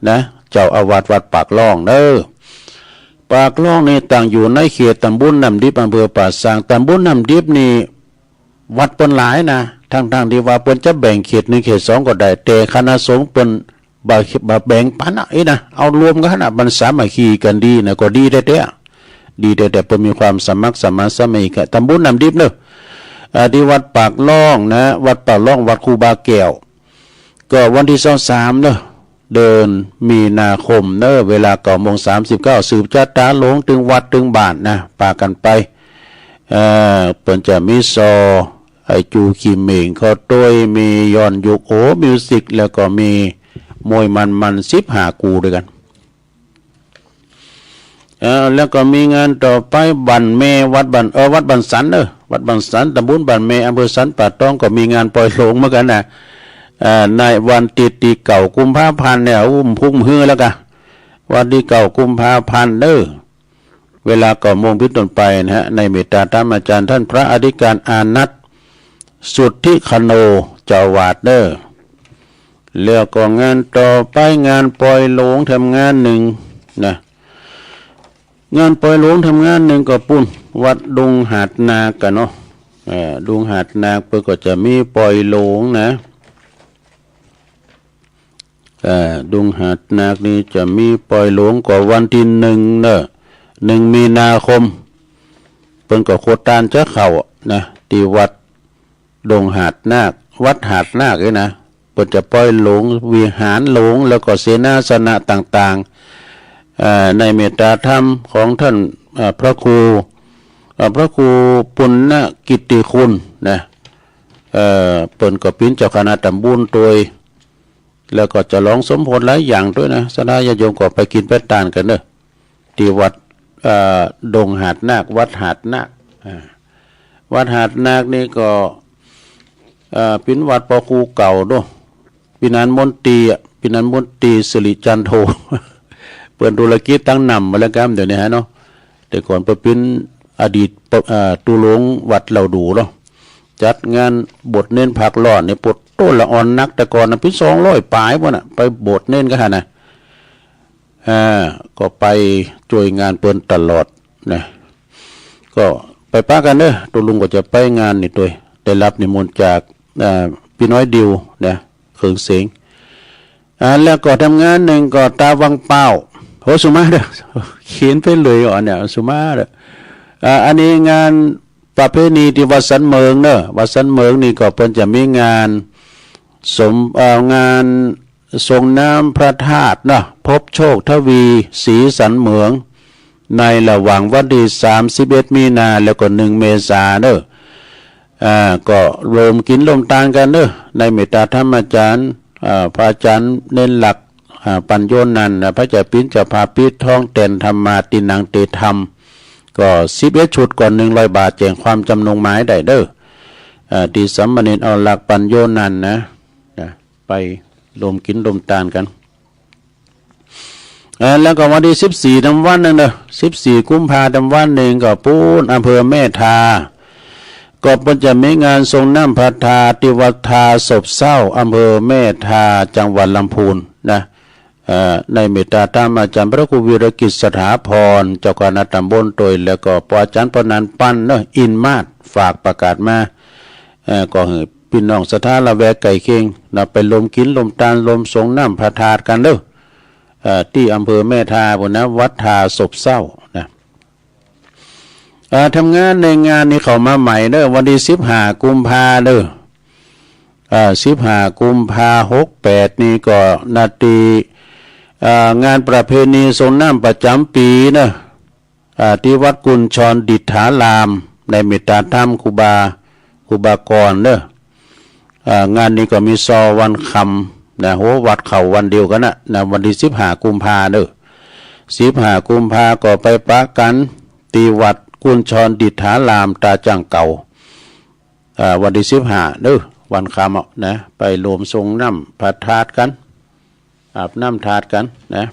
นะ เจ้าอาวาสวัดปากล่องเนอะ ปากล่องนี่ตั้งอยู่ในเขตตำบลน้ำดิบ อำเภอป่าซาง ตำบลน้ำดิบนี่วัดเปิ้นหลายนะ ทั้งๆ ที่ว่าเปิ้นจะแบ่งเขตหนึ่งเขตสองก็ได้ แต่คณะสงฆ์เปิ้นบ่ บ่แบ่งปันอะ เอ้ยนะ เอารวมกันนะ มันสามัคคีกันดีนะ ก็ดีแท้ๆ ดีแท้ๆ เปิ้นมีความสมัครสมานสามัคคีกัน ตำบลน้ำดิบเนอะ อ่า ที่วัดปากล่องนะ วัดปากล่อง วัดครูบาแก้ว ก็วันที่ซาวสามเนอะ เดือนมีนาคมเนอะ เวลาเก้าโมงสามสิบเก้า สืบชะตาหลง ตึงวัดตึงบ้านนะ ปากันไป เอ่อ เปิ้นจะมีซอ ไอ้จูขี้เหม่ง ข้าวต้ย มีย้อนยุค โอ้ มิวสิก แล้วก็มีมวยมันๆ สิบห้าคู่ด้วยกัน เอ่อ แล้วก็มีงานต่อไป บ้านแม่ วัดบ้าน เออ วัดบ้านสันเนอะ วัดบ้านสัน ตำบลบ้านแม่ อำเภอสันป่าตอง ก็มีงานปอยหลงเหมือนกันนะ เอ่อ ในวันที่ ที่เก้ากุมภาพันธ์เนี่ย อุ้มพุ้งหื้อแล้วกะ วันที่เก้ากุมภาพันธ์เนอะ เวลาเก้าโมงเป็นต้นไปนะฮะ ในเมตตาธรรมอาจารย์ท่านพระอธิการอานัท สุทธิคโน เจ้าอาวาสเนอะ แล้วก็งานต่อไป งานปอยหลงแถมงานหนึ่งนะ งานปอยหลงแถมงานหนึ่งก็ปุ้น วัดดงหาดนาคกันเนาะ เอ่อ ดงหาดนาคเปิ้นก็จะมีปอยหลงนะ เอ่อ ดงหาดนาคนี่จะมีปอยหลงก็วันที่หนึ่งเนอะ หนึ่งมีนาคม เปิ้นก็โคตานจะเข้านะ ที่วัดดงหาดนาค วัดหาดนาคนี่นะ เปิ้นจะปอยหลง วิหารหลง แล้วก็เสนาสนะต่างๆ เอ่อ ในเมตตาธรรมของท่าน เอ่อ พระครู เอ่อ พระครูปุณณกิตติคุณนะ เอ่อ เปิ้นก็ปิ้นเจ้าคณะตำบลตวย แล้วก็ฉลองสมโภชหลายอย่างด้วยนะ ศรัทธาญาติโยมก็ไปกินไปตานกันเนอะ ที่วัด เอ่อ ดงหาดนาค วัดหาดนาค อ่า วัดหาดนาคนี่ก็ เอ่อ ปิ้นวัดปอครูเก่าเนาะ ปิ้นนันมนตรีอ่ะ ปิ้นนันมนตรีสิริจันโท เปิ้นธุรกิจตั้งนำมาแล้วกัน เดี๋ยวนี้ฮะเนาะ แต่ก่อนเปิ้นปิ้นอดีต เอ่อ ตุหลวงวัดเหล่าดู่เนาะ จัดงานโบสถ์เณรพรรคร้อนนี่ โปดโต้นละอ่อนนัก แต่ก่อนนะปิ้นสองร้อยป๋ายพุ้นน่ะ ไปโบสถ์เณรก็หั้นนะ อ่า ก็ไปช่วยงานเปิ้นตลอดนะ ก็ไปปะกันเนอะ ตุ๊ลุงก็จะไปงานนี่ตวย ได้รับนิมนต์จาก อ่า ปี้น้อยดิวนะ เขิงเสง อ่า แล้วก็แถมงานหนึ่งก็ตาวังเป้า โห สุมาเด้อ เขียนไปเลยอ่ะเนี่ย สุมาเด้อ อ่า อันนี้งานประเพณีที่วัดสันเหมิงเนอะ วัดสันเหมิงนี่ก็เปิ้นจะมีงานสม เอ่อ งานส่งน้ำพระธาตุเนาะ พบโชคทวีศรีสันเหมิง ในระหว่างวันที่สามสิบเอ็ดมีนา แล้วก็หนึ่งเมษาเนอะ อ่า ก็รวมกินรวมตานกันเนอะ ในเมตตาธรรมอาจารย์ อ่า พระอาจารย์เน้นหลัก อ่า ปัญโยนันท์นะ พระเจ้าปิ้นเจ้าพาปิดท้องแตนธรรมาตินังเตธรรม ก็สิบเอ็ดชุด ก็หนึ่งร้อยบาท แจ้งความจำนงหมายได้เด้อ อ่า ที่สามเณรเอาหลักปัญโยนันท์นะ นะ ไปรวมกินรวมตานกัน เอ่อ แล้วก็วันที่สิบสี่ ทำวันหนึ่งเนอะ สิบสี่ กุมภา ทำวันหนึ่ง ก็ปูนอำเภอแม่ทา ก็เปิ้นจะมีงานส่งน้ำพระธาตุที่วัดทาศพเศร้า อำเภอแม่ทา จังหวัดลำพูนนะ เอ่อ ในเมตตาธรรมอาจารย์พระครูวีรกิจสถาพร เจ้าคณะตำบลตวย แล้วก็พระอาจารย์ปนันปันเนอะ อินมาศ ฝากประกาศมา เอ่อ ก็ให้พี่น้องศรัทธาละแวกใกล้เคียงนะ ไปรวมกินรวมตานรวมส่งน้ำพระธาตุกันเด้อ เอ่อ ที่อำเภอแม่ทาพุ้นนะ วัดทาศพเศร้านะ เอ่อ ทำงานในงานนี้เข้ามาใหม่เด้อ วันที่สิบห้า กุมภาเด้อ เอ่อ สิบห้า กุมภา หกแปด นี่ก็นาที เอ่อ งานประเพณีส่งน้ำประจำปีเนอะ อ่า ที่วัดกุญชรดิษฐาราม ในเมตตาธรรมครูบา ครูบากรเนอะ อ่า งานนี้ก็มีซอวันคำนะ โห วัดเข้าวันเดียวกันนะ นะ วันที่สิบห้า กุมภาเนอะ สิบห้า กุมภาก็ไปปะกันที่วัดกุญชรดิษฐารามตาจั่งเก่า อ่า วันที่สิบห้าเนอะ วันคำอ่ะนะ ไปรวมส่งน้ำพระธาตุกัน อาบน้ำธาตุกันนะ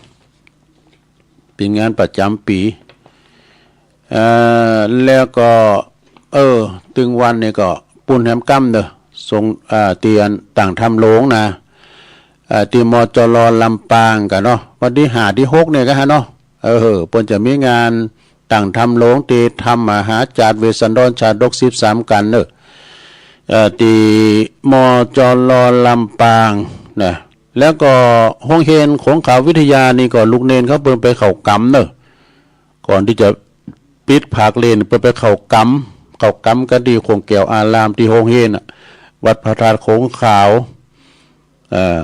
เป็นงานประจำปี เอ่อ แล้วก็ เออ ตึงวันนี่ก็ปูนแหมกำเนอะ ส่ง อ่า เตียนต่างธรรมหลวงนะ อ่า ที่ มจร ลำปางกันเนาะ วันที่ห้า ที่หก เนี่ยก็ฮะเนาะ เออ เปิ้นจะมีงานต่างธรรมหลวงที่ธรรมมหาจารย์เวสสันดรชาดกสิบสามกันเนอะ เอ่อ ที่ มจร ลำปางนะ แล้วก็โฮงเฮียนของเขาวิทยานี่ก็ลูกเณรเขาเปิ้นไปเข้ากรรมเนอะ ก่อนที่จะปิดภาคเรียนเปิ้นไปเข้ากรรม เข้ากรรมกันที่โขงแก้วอารามที่โฮงเฮียนน่ะ วัดพระธาตุโขงขาว เอ่อ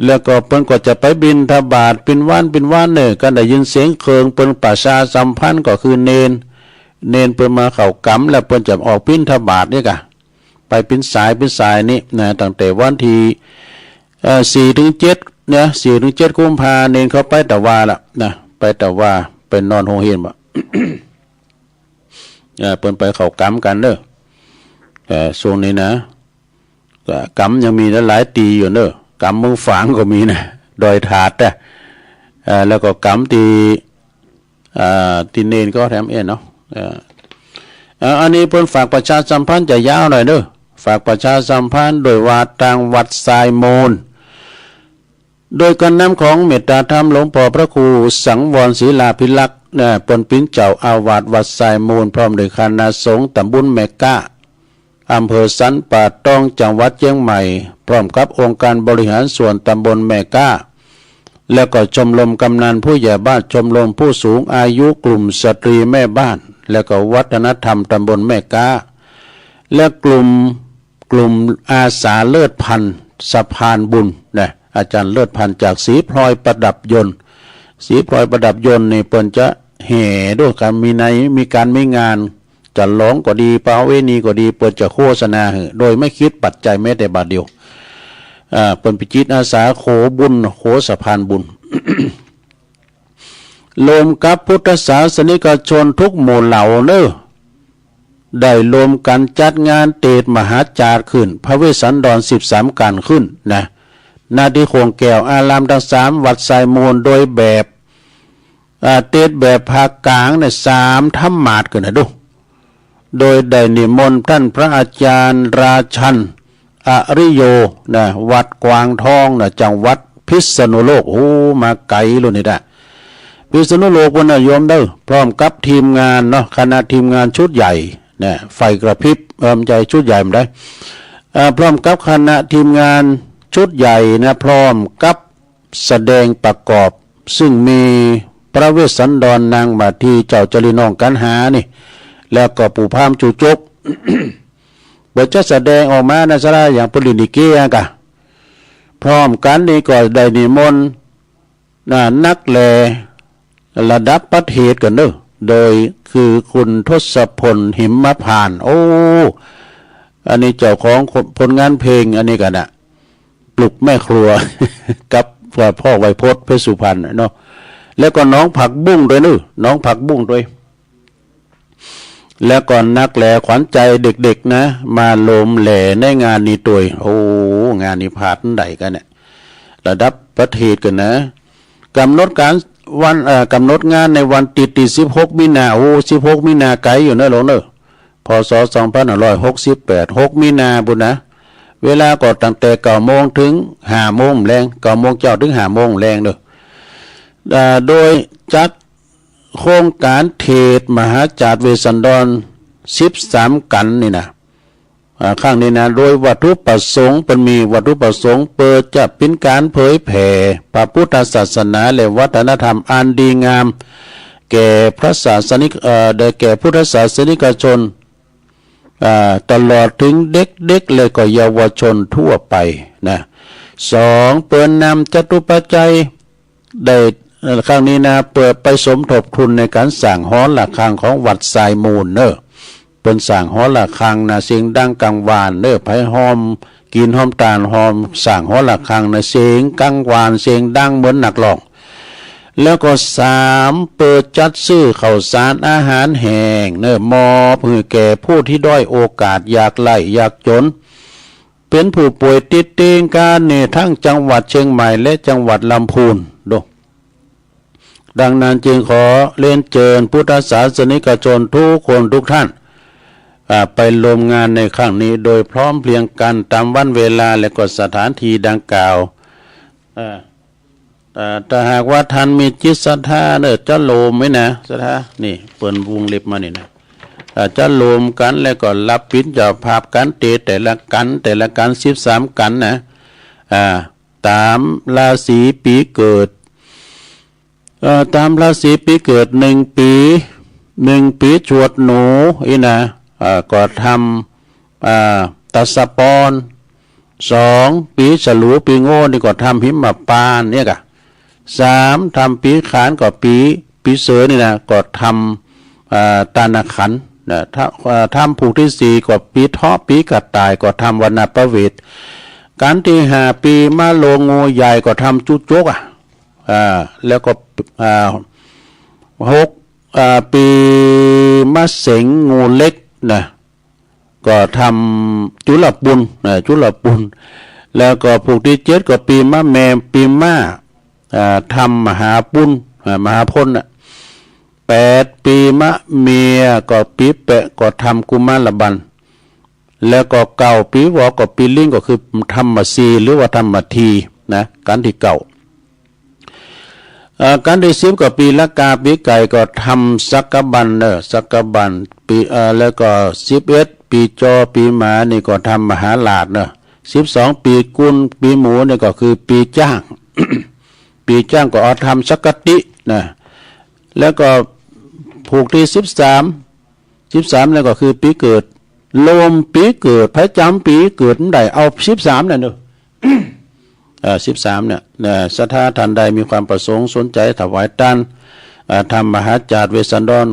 แล้วก็เปิ้นก็จะไปบิณฑบาตเป็นวันเป็นวันเนอะ ก็ได้ยินเสียงเครื่องเปิ้นประชาสัมพันธ์ก็คือเณร เณรเปิ้นมาเข้ากรรม แล้วเปิ้นจะออกบิณฑบาตนี่กะ ไปเป็นสายเป็นสายนี่นะ ตั้งแต่วันที่ เอ่อ สี่ถึงเจ็ด เนี่ย สี่ถึงเจ็ด กุมภา เณรเขาไปตะวาละนะ ไปตะวา ไปนอนโฮงเฮียนบ่ เอ่อ เปิ้นไปเข้ากรรมกันเนอะ เอ่อ ช่วงนี้นะ ก็กรรมยังมีหลายๆ ตีอยู่เนอะ กรรมเมืองฝางก็มีนะ ดอยถาดนะ เอ่อ แล้วก็กรรมที่ อ่า ที่เณรก็แถมเอ็นเนาะ เอ่อ เอ่อ อันนี้เปิ้นฝากประชาสัมพันธ์จะยาวหน่อยเด้อ ฝากประชาสัมพันธ์โดยว่าตางวัดทรายมูล โดยการนำของเมตตาธรรมหลวงพ่อพระครูสังวรศิลาภิรักษ์นะ เปิ้นเป็นเจ้าอาวาสวัดทรายมูล พร้อมด้วยคณะสงฆ์ตำบลแม่กะ อำเภอสันป่าตอง จังหวัดเชียงใหม่ พร้อมกับองค์การบริหารส่วนตำบลแม่กะ แล้วก็ชมรมกำนันผู้ใหญ่บ้าน ชมรมผู้สูงอายุ กลุ่มสตรีแม่บ้าน แล้วก็วัฒนธรรมตำบลแม่กะ และกลุ่ม กลุ่มอาสาเลิศพันธุ์สะพานบุญนะ อาจารย์เลิศพันธุ์จากศรีพลอยประดับยนต์ ศรีพลอยประดับยนต์นี่เปิ้นจะแห่ด้วยกัน มีใน มีการมีงาน จะร้องก็ดี ประเวณีก็ดี เปิ้นจะโฆษณาหื้อ โดยไม่คิดปัจจัยแม้แต่บาทเดียว อ่า เปิ้นเป็นจิตอาสาโขบุญ โขสะพานบุญ รวมกับพุทธศาสนิกชนทุกหมู่เหล่าเนอะ ได้รวมกันจัดงานเตดมหาจาร์ขึ้น พระเวสสันดรสิบสามกันขึ้นนะ ณ ที่โขงแก้วอารามทั้งสามวัดทรายมูล โดยแบบ อ่า เตดแบบภาคกลางเนี่ยสามธรรมาสน์ขึ้นนะดู โดยได้นิมนต์ท่านพระอาจารย์ราชัน อริโย นะ วัดกวางทองนะ จังหวัดพิษณุโลก โอ้ มาไกลเลยนี่นะ พิษณุโลกพุ้นนะโยมเด้อ พร้อมกับทีมงานเนาะ คณะทีมงานชุดใหญ่นะ ไฟกระพริบ เออ ไม่ใช่ชุดใหญ่มันได้ อ่า พร้อมกับคณะทีมงานชุดใหญ่นะ พร้อมกับแสดงประกอบ ซึ่งมีพระเวสสันดรนางมาทีเจ้าจรีนองกันหานี่ แล้วก็ปู่พราหมณ์จูจก เปิ้นจะแสดงออกมาในสาราอย่างปรินิเกยกะ พร้อมกันนี่ก็ได้นิมนต์ นะ นักแหล่ระดับประเทศกันเนอะ โดยคือคุณทศพล หิมพานต์ โอ้ อันนี้เจ้าของผลงานเพลงอันนี้กันนะ ปลุกแม่ครัว กับพ่อไวยพจน์เพชรสุพรรณเนาะ แล้วก็หนองผักบุ้งด้วยเนอะ หนองผักบุ้งด้วย แล้วก็นักแลขวัญใจเด็กๆนะ มาลมแหล่ในงานนี้ด้วย โอ้ งานนี้พลาดได้กันเนี่ย ระดับประเทศกันนะ กำหนดการวันเอ่อกำหนดงานในวันติดที่สิบหกมีนา โอ้ สิบหกมีนาไกลอยู่เนอะหลวงเนอะ พ.ศ. สองพันห้าร้อยหกสิบแปด หกมีนาบุญนะ เวลาก็ตั้งแต่เก้าโมงถึงห้าโมงแลง เก้าโมงเช้าถึงห้าโมงแลงเนอะ อ่า โดยจัดโครงการเทศน์มหาจาตเวสสันดรสิบสามกันนี่นะ อ่า ครั้งนี้นะ โดยวัตถุประสงค์ เปิ้นมีวัตถุประสงค์ เปิดจะเป็นการเผยแผ่พระพุทธศาสนาและวัฒนธรรมอันดีงาม แก่พระศาสนิก เอ่อ ได้แก่พุทธศาสนิกชน อ่า ตลอดถึงเด็กๆ และก็เยาวชนทั่วไปนะ สอง เปิ้นนำจตุปัจจัย ได้ เอ่อ ครั้งนี้นะ เปิดไปสมทบทุนในการสร้างหอระฆังของวัดทรายมูลเนอะ เปิ้นสร้างหอระฆังนะ เสียงดังกังวานเนอะ ไผฮอมกิ๋นฮอมตานฮอมสร้างหอระฆังนะ เสียงกังวาน เสียงดังเหมือนนักร้อง แล้วก็สาม เปิดจัดซื้อข้าวสารอาหารแห้งเนอะ มอบหื้อแก่ผู้ที่ด้อยโอกาส ยากไร้ยากจน เป็นผู้ป่วยติดเตียงกันนี่ทั้งจังหวัดเชียงใหม่และจังหวัดลำพูนโด ดังนั้นจึงขอเรียนเชิญพุทธศาสนิกชนทุกคนทุกท่าน อ่า ไปร่วมงานในครั้งนี้โดยพร้อมเพรียงกันตามวันเวลาและก็สถานที่ดังกล่าว อ่า อ่า ถ้าหากว่าท่านมีจิตศรัทธาเนอะ จะโลมไหมนะ ศรัทธา นี่ เปิ้นวงเล็บมานี่นะ อ่า จะโลมกันแล้วก็รับเป็นเจ้าภาพกันเตะแต่ละกัน แต่ละกันสิบสามกันนะ อ่า ตามราศีปีเกิด เอ่อ ตามราศีปีเกิดหนึ่งปี หนึ่งปีชวดหนู อีนะ อ่า ก็ทำ อ่า ตัสปอน สอง ปีฉลูปีโง่นี่ก็ทำหิมพานต์เนี่ยกะ สาม ทำปีขานก็ปี ปีเสือนี่นะ ก็ทำ อ่า ตานาขันนะ ถ้า อ่า ทำผูกที่สี่ก็ปีเถาะ ปีกระต่ายก็ทำวันนาประเวท กันที่ห้า ปีมะโลงงูใหญ่ก็ทำจุจกอ่ะ อ่า แล้วก็ อ่า หก อ่า ปีมะเสงงูเล็กนะ ก็ทำจุลปุลนะ จุลปุล แล้วก็ผูกที่เจ็ดก็ปีมะแม ปีม้า อ่า ทำมหาปุล อ่า มหาพลน่ะ แปด ปีมะเมีย ก็ปีแปะ ก็ทำกุมารบัน แล้วก็เก้า ปีวอ ก็ปีลิง ก็คือธรรมสี หรือว่าธรรมทีนะ กันที่เก้า เอ่อ กันที่สิบ ก็ปีละกา ปีไก่ ก็ทำสักกะบันเนอะ สักกะบัน ปี เอ่อ แล้วก็สิบเอ็ด ปีจอ ปีหมานี่ก็ทำมหาราชเนอะ สิบสอง ปีกุล ปีหมูนี่ก็คือปีจ้าง ปีจ้างก็เอาทำสักกะตินะ แล้วก็ผูกที่สิบสาม สิบสาม แล้วก็คือปีเกิด โลมปีเกิด ประจำปีเกิดมันได้เอาสิบสามนั่นเนอะ เอ่อ สิบสาม เนี่ย เอ่อ ศรัทธาท่านใดมีความประสงค์สนใจถวายทาน เอ่อ ทำมหาจาตเวสสันดร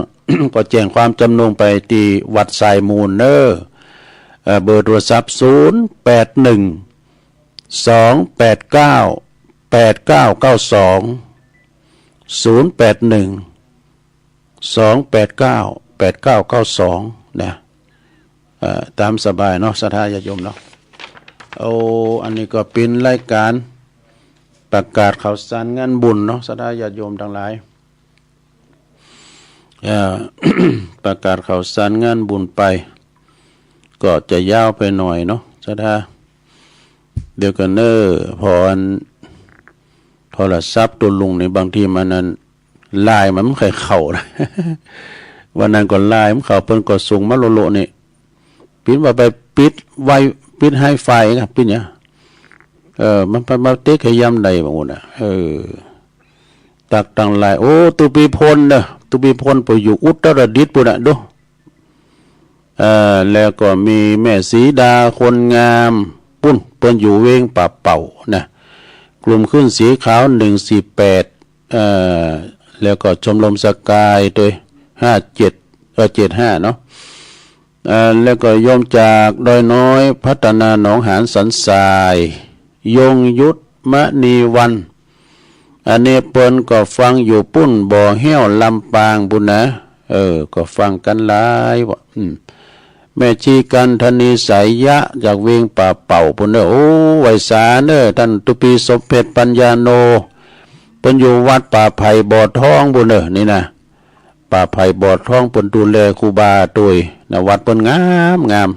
ก็แจ้งความจำนงไปที่วัดทรายมูลเนอะ เอ่อ เบอร์โทรศัพท์ ศูนย์แปดหนึ่ง สองแปดเก้า แปดเก้าเก้าสอง ศูนย์แปดหนึ่ง สองแปดเก้า แปดเก้าเก้าสอง นะ เอ่อ ตามสบายเนาะ ศรัทธาญาติโยมเนาะ โอ้ อันนี้ก็เป็นรายการประกาศข่าวสารงานบุญเนาะ ศรัทธาญาติโยมทั้งหลาย เอ่อ ประกาศข่าวสารงานบุญไป ก็จะยาวไปหน่อยเนาะ ศรัทธา เดี๋ยวก่อนเนอะ เพราะอันโทรศัพท์ตัวลุงนี่บางทีมันนั้น ไลน์มันไม่ค่อยเข้านะ วันนั้นก็ไลน์มันเข้า เปิ้นก็ส่งมาโลโลนี่ ปิ้นว่าไปปิดไว ปิดไฮไฟครับ ปิ้นเนี่ย เออ มันไปมาเตะขย้ำใดบางคนน่ะ เออ ตักตังไลน์ โอ้ ตุปีพลเนอะ ตุปีพลไปอยู่อุตรดิตถ์ปุ้นน่ะ ดู เอ่อ แล้วก็มีแม่สีดาคนงาม ปุ้น เปิ้นอยู่เวียงป่าเป่านะ กลุ่มคลื่นสีขาว หนึ่งสี่แปด เอ่อ แล้วก็ชมรมสกายด้วย ห้าเจ็ด เอ่อ เจ็ดห้า เนาะ เอ่อ แล้วก็โยมจากดอยน้อยพัฒนาหนองหานสันทราย ยงยุทธ มณีวรรณ อันนี้เปิ้นก็ฟังอยู่ปุ้นบ่อแห้วลำปางปุ้นนะ เออ ก็ฟังกันหลายว่ะ อืม แม่ชีกันธนีสายยะจากเวียงป่าเป่าปุ้นเนอะ โอ้ ไหว้สาเนอะ ท่านตุปีสมเพชรปัญญาโน เปิ้นอยู่วัดป่าไผ่บ่อทองปุ้นเนอะ นี่นะ ป่าไผ่บ่อทองเปิ้นดูแลครูบาโดยนะ วัดเปิ้นงามงาม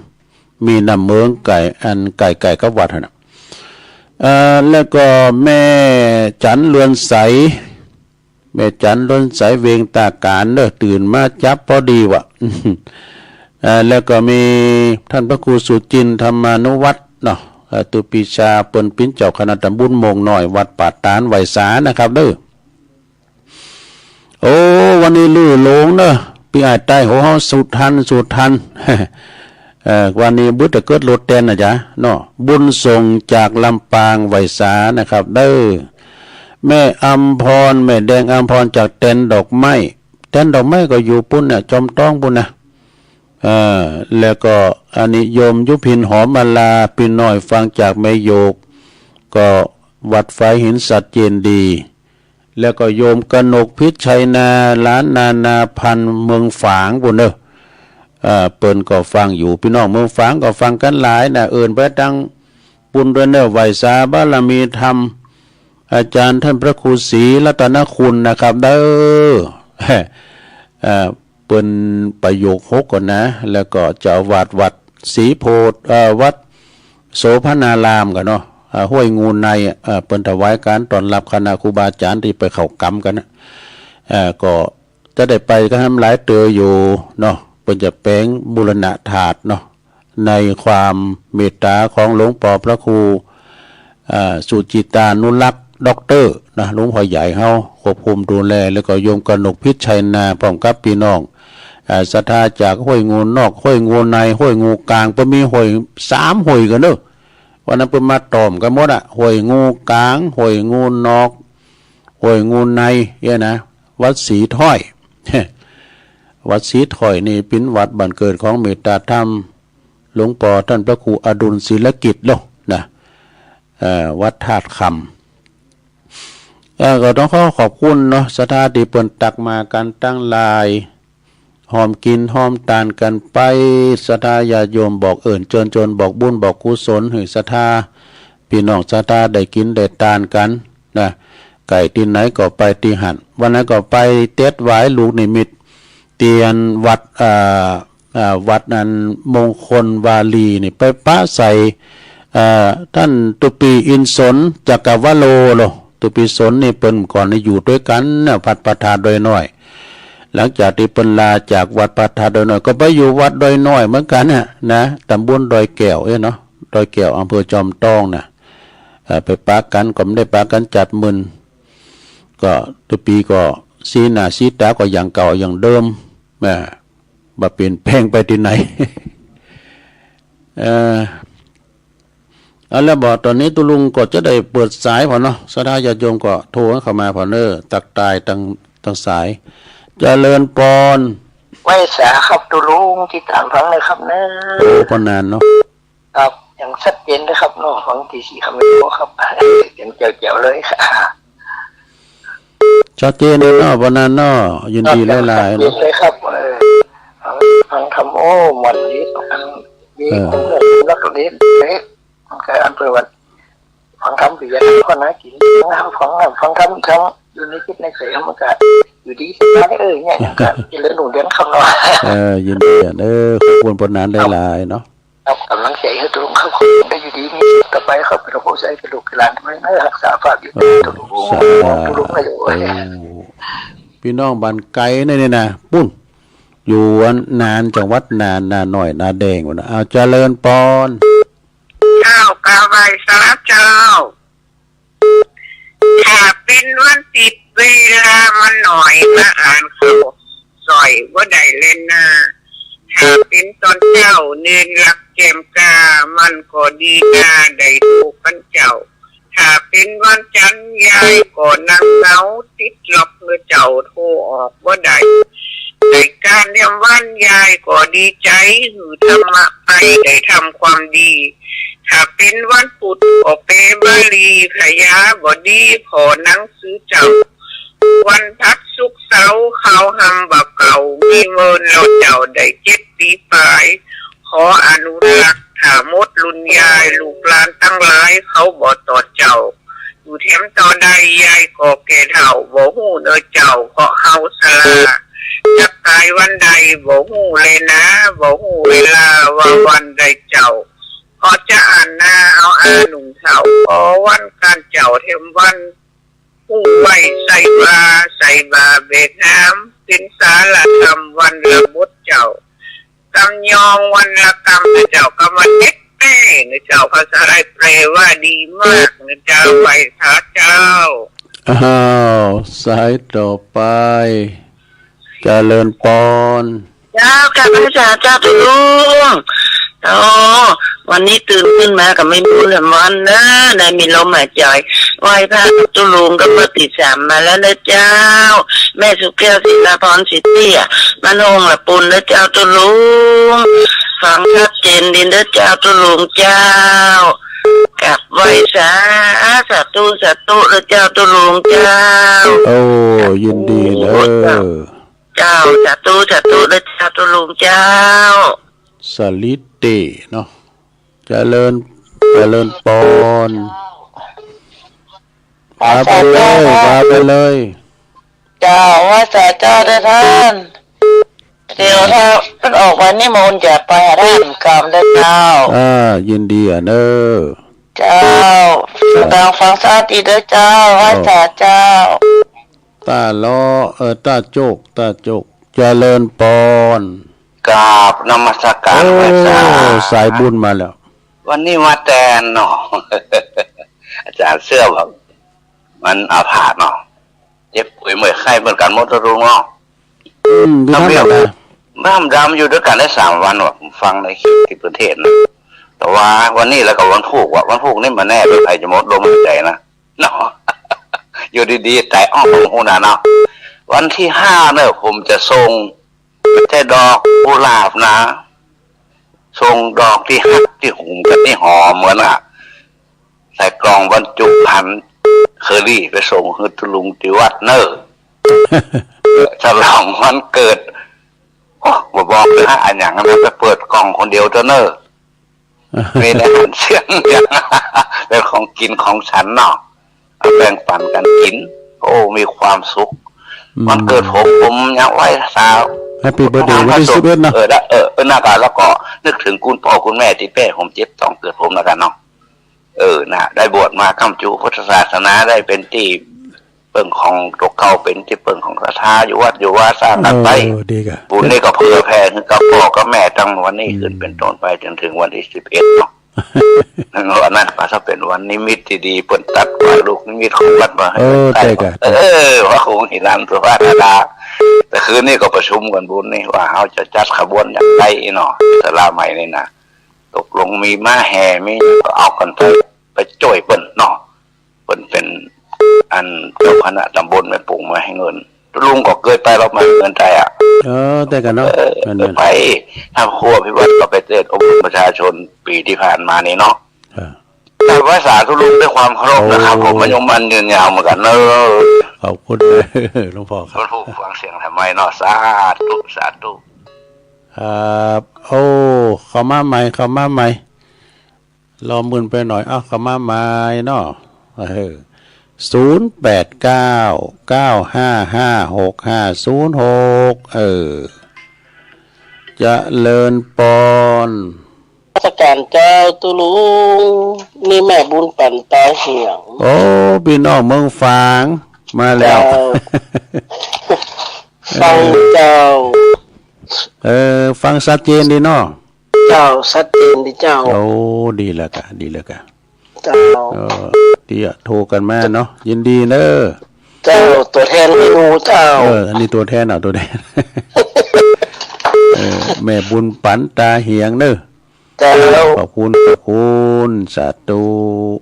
มีน้ำเมืองไก่อันไก่ไก่กับวัดหั่นน่ะ เอ่อ แล้วก็แม่จันเรือนใส แม่จันเรือนใสเวงตาการเนอะ ตื่นมาจับพอดีว่ะ เอ่อ แล้วก็มีท่านพระครูสุจินต์ธรรมานุวัฒน์เนาะ เอ่อ ตุปีชาเปิ้นปิ้นเจ้าคณะตำบลโมงน้อย วัดป่าตาน ไหว้สานะครับเด้อ โอ้ วันนี้ลื่นลงเนอะ ปีอ้ายใต้หัวเฮาสุดทัน สุดทัน เอ่อ วันนี้บึดแต่เกิดรถแตนนะจ๊ะเนาะ บุญส่งจากลำปางไหว้สานะครับ เด้อ แม่อำพร แม่แดงอำพรจากแตนดอกไม้ แตนดอกไม้ก็อยู่ปุ้นเนี่ย จอมต้องปุ้นนะ เอ่อ แล้วก็อันนี้โยมยุพินหอมมาลา พี่น้อยฟังจากแม่โยก ก็วัดไฟหินสัตว์เจดีย์ แล้วก็โยมกนกพิษชัยนา หลานนานาพันธ์เมืองฝางปุ้นเนอะ เอ่อ เปิ้นก็ฟังอยู่ พี่น้องเมืองฝางก็ฟังกันหลายนะ เอิ้นไปตังปุ้นด้วยเนอะ ไหว้สาบารมีธรรม อาจารย์ท่านพระครูศรีรัตนคุณนะครับ เด้อ เอ่อ เปิ้นประโยคหกก่อนนะ แล้วก็เจ้าอาวาสวัดศรีโพธิ์ เอ่อ วัดโสภณารามกันเนาะ อ่า ห้วยงูใน เอ่อ เปิ้นถวายการต้อนรับคณะครูบาอาจารย์ที่ไปเข้ากรรมกันนะ เอ่อ ก็จะได้ไปกันหลายเตืออยู่เนาะ เปิ้นจะแปลงบูรณะธาตุเนาะ ในความเมตตาของหลวงปอพระครู อ่า สุจิตานุรักษ์ ด็อกเตอร์ นะ หลวงพ่อใหญ่เฮาควบคุมดูแล แล้วก็โยมกนกพิษชัยนา พร้อมกับพี่น้อง อ่า ศรัทธาจากห้วยงูนอก ห้วยงูใน ห้วยงูกลาง เปิ้นมีห้วยสามห้วยกันเนอะ วันนั้นเปิ้นมาต่อมกันหมดอะ ห้วยงูกลาง ห้วยงูนอก ห้วยงูใน เนี่ยนะ วัดศรีถ้อย วัดศรีถ้อยนี่เป็นวัดบ้านเกิดของเมตตาธรรม หลวงปอท่านพระครูอดุลศิลกิจเนาะนะ เอ่อ วัดธาตุคำ เอ่อ ก็ต้องขอขอบคุณเนาะ ศรัทธาที่เปิ้นตักมากันตังหลาย หอมกินหอมตานกันไป ศรัทธาญาติโยมบอกเอิ้นเจิญจวน บอกบุญบอกกุศล หื้อศรัทธา พี่น้องศรัทธาได้กินได้ตานกันนะ ใก้ตี้ไหนก็ไปตี้หั้น วันนั้นก็ไปเต็ดหวายลูกนิมิต เตียนวัด เอ่อ เอ่อ วัดนั้นมงคลวาลีนี่ ไปปะใส่ เอ่อ ท่านตุปีอินสนจักรวโลโล ตุปีสนนี่เปิ้นก่อนนี่อยู่ด้วยกันนะ วัดพระธาตุดอยน้อย หลังจากที่เปิ้นลาจากวัดพระธาตุดอยน้อย ก็ไปอยู่วัดดอยน้อยเหมือนกันนะ นะ ตำบลดอยแก้ว เอ้ยเนาะ ดอยแก้ว อำเภอจอมทองนะ เอ่อ ไปปะกัน ก็ไม่ได้ปะกันจัดมื้น ก็ตุปีก็สีหน้าสีตาก็อย่างเก่าอย่างเดิม แหม บ่เปลี่ยนแปลงไปตี้ไหน เอ่อ เอาละบ่ ตอนนี้ตุ๊ลุงก็จะได้เปิดสายผ่อนเนาะ ศรัทธาญาติโยมก็โทรเข้ามาผ่อนเนอะ ตักทายตัง ตังสาย เจริญปอน ไหว้สาครับตุ๊ลุง ติดตามฟังเลยครับเนอะ โอ้ ปอนนานเนาะ ครับ อย่างชัดเจนเลยครับเนาะ ฟังตี้สี่ครับ ไม่รู้ครับ เสียงแจ๋วๆเลยครับ ชัดเจนเลยเนาะ ปอนนานเนาะ ยินดีหลายๆ ชัดเจน เนาะ เลยครับ เออ ฟัง ฟังธรรม โอ้ มันดี อันนี้ เออ ผมเลือกรักเล่นเลย มันก็อันเปิดวัน ฟังธรรมอยู่อย่างนั้นก็น่ากินนะครับ ฟัง ฟังธรรมทั้งอยู่ในจิตในใจมันก็อยู่ดีสบาย เออ เนี่ย ก็เจริญรุ่งเรืองครับเนาะ เออ ยินดี เออ ขอบคุณปอนนานหลายๆ เนาะ ครับ กำลังใจให้ตุ๊ลุงครับ ได้อยู่ดีมีสุขต่อไปครับ เป็นผู้ใช้เป็นลูกเป็นหลานไว้นะ รักษาภาพอยู่ เออ ตุ๊ลุง สาธุ ตุ๊ลุงไม่อยู่ เออ พี่น้องบ้านไกลนี่ นี่นะ ปุ้น อยู่อันนาน จังหวัดนาน นาน้อย นาแดง พุ้นนะ เอา เจริญปอน เจ้ากราบไหว้สาเจ้า ถ้าเป็นวันติดเวลามันหน่อย มาอ่านข่าวสอยบ่ได้เล่นนา ถ้าเป็นตอนเจ้าเนนหลับแจ่มกา มันก็ดีนาได้ดูกันเจ้า ถ้าเป็นวันจันทร์ยายก็นั่งเหงาติดล็อกเมื่อเจ้าโทรออกบ่ได้ ได้การแถมวันยายก็ดีใจ หื้อธรรมะไปได้ทำความดี ถ้าเป็นวันพุธก็แปลบาลี พยาบดี ขอหนังสือเจ้า วันพฤหัสศุกร์เสาร์ เขาห้ามว่าเก่า มีเมินแล้วเจ้าได้เจ็ดปีปลาย ขออนุรักษ์ ถ้าหมดรุ่นยาย ลูกหลานทั้งหลาย เขาบ่ตอดเจ้า อยู่แถมต่อได้ ยายก็แก่เฒ่า บ่ฮู้เนอเจ้า เพราะเฮาสลา จักตายวันใด บ่ฮู้เลยนะ บ่ฮู้เวลา ว่าวันใดเจ้า พอจะอ่านหน้า เอาอาหนุ่มเฒ่า ขอวันการเจ้าแถมวัน ผู้ไหวใส่บา ใส่บาแบกหาม เป็นสาระธรรมวันละบทเจ้า กำยองวันละกำนะเจ้า กำวันเด็ดแน่นะเจ้า ภาษาไทยแปลว่าดีมากนะเจ้า ไหว้สาเจ้า อ้าว สายต่อไป เจริญปอน เจ้า กราบไหว้สาเจ้าตุ๊ลุง โอ้ วันนี้ตื่นขึ้นมาก็มีบุญแถมวันเนอะ ได้มีลมหายใจ ไหว้พระตุ๊ลุงก็เปิดตีสามมาแล้วนะเจ้า แม่สุแก้ว ศิลาพร สิทธิอะ มันโฮงละปูนนะเจ้าตุ๊ลุง ฟังชัดเจนดีนะเจ้าตุ๊ลุงเจ้า กราบไหว้สา สาธุ สาธุนะเจ้าตุ๊ลุงเจ้า โอ้ ยินดีเนอะ เจ้า เจ้า สาธุ สาธุนะเจ้าตุ๊ลุงเจ้า สลิดเตเนาะ เจริญ เจริญปอน พาไปเลย พาไปเลย เจ้า ไหว้สาเจ้าเด้อท่าน เดี๋ยวถ้ามันออกวันนี้มนต์จะไปหาท่านกรรมเด้อเจ้า อ่า ยินดีอ่ะเนอะ เจ้า ตางฟังสาธิตเด้อเจ้า ไหว้สาเจ้า ตาล้อ เออ ตาโจก ตาโจก เจริญปอน กราบนมัสการ โอ้ ไหว้สา สายบุญมาแล้ว วันนี้มาแทนเนาะ อาจารย์เสื้อบอก มันอาพาธเนาะ เจ็บป่วยเมื่อยไข้เหมือนกันหมดทุกเนาะ อืม พี่น้อง ดำดำอยู่ด้วยกันได้สามวันว่ะ ผมฟังในคลิปที่เพิ่นเทศน์นะ แต่ว่าวันนี้แล้วก็วันพูกว่ะ วันพูกนี่มันแน่เป็นใครจะหมดลมหายใจนะ เนาะ อยู่ดีๆ ตายอ้อมหูนะเนาะ วันที่ห้าเนี่ยผมจะส่ง แต่ดอกกุหลาบนะ ส่งดอกที่ฮักที่หุมกันที่หอมเหมือนอะ ใส่กล่องบรรจุภัณฑ์เคอรี่ไปส่งให้ตุ๊ลุงที่วัดเนอะ ฉลองวันเกิด โอ้ บ่บอกเลยฮะ อันอย่างนั้นไปเปิดกล่องคนเดียวเถอะเนอะ มีอาหารเสียงอย่าง เป็นของกินของฉันเนาะ เอาแบ่งปันกันกิน โอ้ มีความสุข อืม วันเกิดผม ผมยังไหว้สา Happy birthday วันที่สิบเอ็ดเนาะ เออ แล้ว เออ เออ นะครับ แล้วก็นึกถึงคุณพ่อคุณแม่ที่แป้ผมเจ็บตอนเกิดผมแล้วกันเนาะ เออ นะ ได้บวชมาค้ำจุพุทธศาสนา ได้เป็นที่เปิ้งของตกเก่า เป็นที่เปิ้งของศรัทธา อยู่วัดอยู่วาสร้างกันไป เออ ดีกะ บุญนี่ก็เผื่อแผ่ให้กับพ่อกับแม่ตั้งวันนี้ อืม ขึ้นเป็นต้นไปจนถึงวันที่สิบเอ็ดเนาะ อันนั้นก็จะเป็นวันนิมิตที่ดี เปิ้นตัดว่าลูกนิมิตของวัดว่าให้ เออ ได้กะ เออ ว่าคงหิรันสุภาพดา แต่คืนนี้ก็ประชุมกันบุญนี่ว่าเขาจะจัดขบวนอย่างไรเนาะ ศาลาใหม่นี่นะ ตกลงมีม้าแห่ มีก็เอากันไป ไปจ้วยเปิ้นเนาะ เปิ้นเป็นอันเจ้าคณะตำบลแม่ปุงมาให้เงิน ลุงก็เคยไป เรามาให้เงินใจอ่ะ เออ แต่กันเนาะ เออ แม่นๆ ไปทำครัวพิวัตรก็ไปเทศน์อบรมประชาชนปีที่ผ่านมานี่เนาะ เออ กราบไหว้สาธุลุงด้วยความเคารพนะครับ โอ้ ผมอายุมั่นยืนยาวเหมือนกันเนอะ ขอบคุณ หลวงพ่อครับ หลวงปู่ฟังเสียงทำไมเนาะ สาธุ สาธุ ครับ โอ้ เข้ามาใหม่ เข้ามาใหม่ รอมึนไปหน่อย เอ้า เข้ามาใหม่เนาะ เออ ศูนย์แปดเก้า เก้าห้าห้า หกห้าศูนย์หก เออ เจริญปอน นมัสการเจ้าตุ๊ลุง นี่แม่บุญปันตาเหียง โอ้ พี่น้องเมืองฝาง มาแล้ว เจ้า ฟังเจ้า เออ ฟังชัดเจนดีเนาะ เจ้า ชัดเจนดีเจ้า โอ้ ดีแล้วกะ ดีแล้วกะ เจ้า เออ ดีอะ โทรกันมาเนาะ ยินดีเนอะ เจ้า ตัวแทนเมนูเจ้า เออ อันนี้ตัวแทน เอาตัวแทน เออ แม่บุญปันตาเหียงเนอะ เจ้า ขอบคุณ ขอบคุณ สาธุ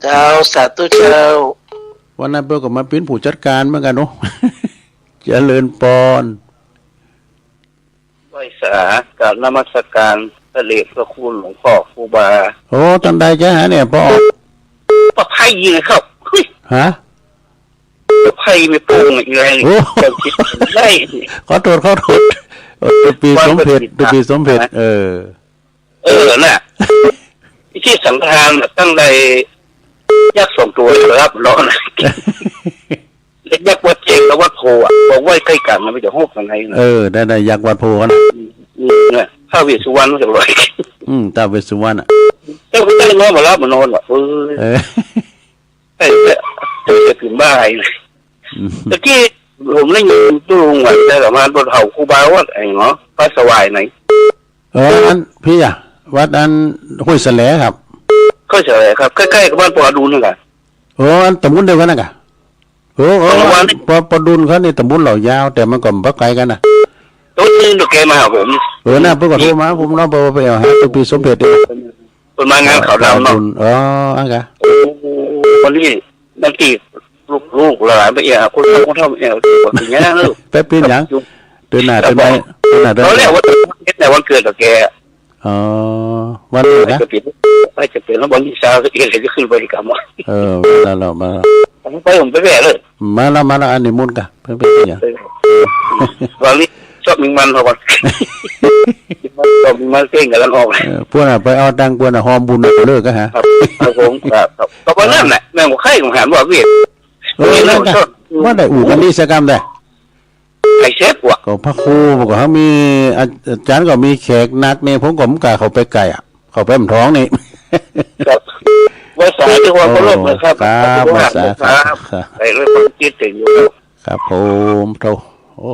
เจ้า สาธุเจ้า วันนั้นเปิ้นก็มาเป็นผู้จัดการเหมือนกันเนาะ เจริญปอน ไหว้สา กราบนมัสการพระเดชพระคุณหลวงพ่อครูบา โอ้ ตันใดแกหาเนี่ย ป้อ ป้อไพนะครับ เฮ้ย ฮะ ป้อไพไม่ปรุงอะไร โอ้ เจ้าคิดได้ ขอโทษ ขอโทษ เออ ตุปีสมเพชร วันประดิษฐ์ ตุปีสมเพชร นะ เออ เออ น่ะ ที่สังฆทานน่ะ ตั้งแต่ยักษ์สองตัวครับ เนาะนะ เรียกยักษ์วัดเจดกับวัดโพธิ์อะ บอกไหว้ใกล้กัน มันจะโฮกยังไงนะ เออ ได้ ได้ ยักษ์วัดโพธิ์นะ อืม อืม เนี่ย ท้าวเวสสุวรรณมันจะลอย อืม ท้าวเวสสุวรรณอะ เจ้าก็ได้น้อยมารับมานอนว่ะ เออ เออ ไอ้เจ้า เจ้าจะถึงบ้าไอ้ อืม ตะกี้ผมได้ยินตู้ลุงอ่ะ แต่ประมาณบนเขาครูบาวัดไอ้เนาะ วัดสวายไหน เออ อันพี่อะ วัดอันห้วยแสลครับ ห้วยแสลครับ ใกล้ๆกับบ้านปอดุลนั่นแหละ เออ อันตำบลเดียวกันนั่นกะ เออ เออ ตำบล ปอ ปอดุลเขานี่ตำบลเหล่ายาว แต่มันก็บ่ไกลกันนะ ตัวจริงตัวแกมาหาผม เออ น่ะ เพิ่นก็โทรมาหาผมเนาะ เพิ่นว่าไปเอาหาตัวพี่สมเพชรนี่ เพิ่นมางานขาวดำเนาะ ปอดุล อ๋อ อันกะ โอ้ วันนี้ นั่นที่ลูกๆหลานไปเอี่ย คนเฒ่าคนเฒ่าไปเอี่ย อย่างเงี้ยนะลูก แป๊บเดียวหยัง เดือนหน้า เดือนหน้า เดือนหน้า เขาเรียกว่าเฮ็ดในวันเกิดของแก อ๋อ วันนี้นะ จะเปลี่ยน จะเปลี่ยนแล้ววันที่ซาวสิบเอ็ดจะขึ้นไปกับหมอ เออ มาแล้ว มาแล้ว ผมไป ผมไปแวะเลย มาแล้ว มาแล้ว อันนี้มุนกะ เพิ่นเป็นอย่าง เออ วันนี้ชอบมิงมันเขาก่อน ชอบมิงมันเก่งกันแล้วออก เออ พวกน่ะไปเอาตังค์ พวกน่ะหอมบุญน่ะเลิกกันฮะ ครับ ครับผม ครับ ครับ ก็วันนั้นแหละ แม่งบอกใครของหามว่าเวียด เออ นี่นะ นั่นกะ ชอบ ว่าได้อู่กันดีสักกำได้ ไข่เชฟว่ะ ก็พระครูก็เขามี อา- อาจารย์ก็มีแขกนักนี่ ผมก็บ่กล้าเข้าไปใกล้อะ เข้าไปมันท้องนี่ ครับ ไหว้สาด้วยความเคารพนะครับ โอ้ ครับ ขอบคุณมาก ไหว้สา นะครับ ครับ ไปด้วยความคิดถึงอยู่ครับ ครับผม โธ่ โอ้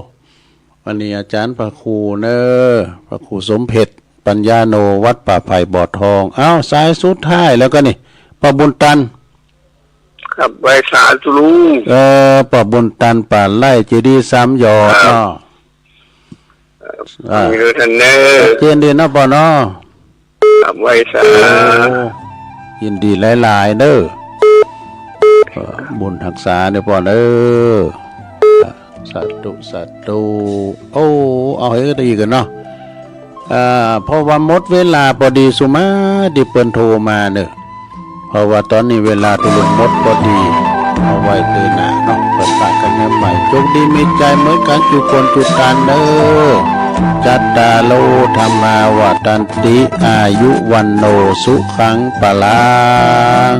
วันนี้อาจารย์พระครูเนอะ พระครูสมเพชร ปัญญาโน วัดป่าไผ่บ่อทอง อ้าว สายสุดท้ายแล้วก็นี่ ป้อบุญตัน ครับ ไหว้สาธุลุง เอ่อ ป้อบุญตัน ป่าไร่ เจดีย์สามยอด ครับ เนาะ อ่า มีด้วยท่านเนอะ ชัดเจนดีเนาะป้อเนาะ ครับ ไหว้สา โอ้ ยินดีหลายๆเด้อ เอ่อ บุญฮักษาเด้อป้อเด้อ สาธุ สาธุ โอ้ เอาให้ได้อีกกันเนาะ อ่า เพราะว่าหมดเวลาพอดีสุมา ที่เปิ้นโทรมาเนอะ เพราะว่าตอนนี้เวลาตกลงหมดพอดี เอาไว้เตื้อหน้าเนาะ เปิ้นปะกันใหม่ โชคดีมีชัยเหมือนกันจุคนจุตานเนอะ จัตตาโร ธัมมา วัฑฒันติ อายุ วัณโณ สุขัง พลัง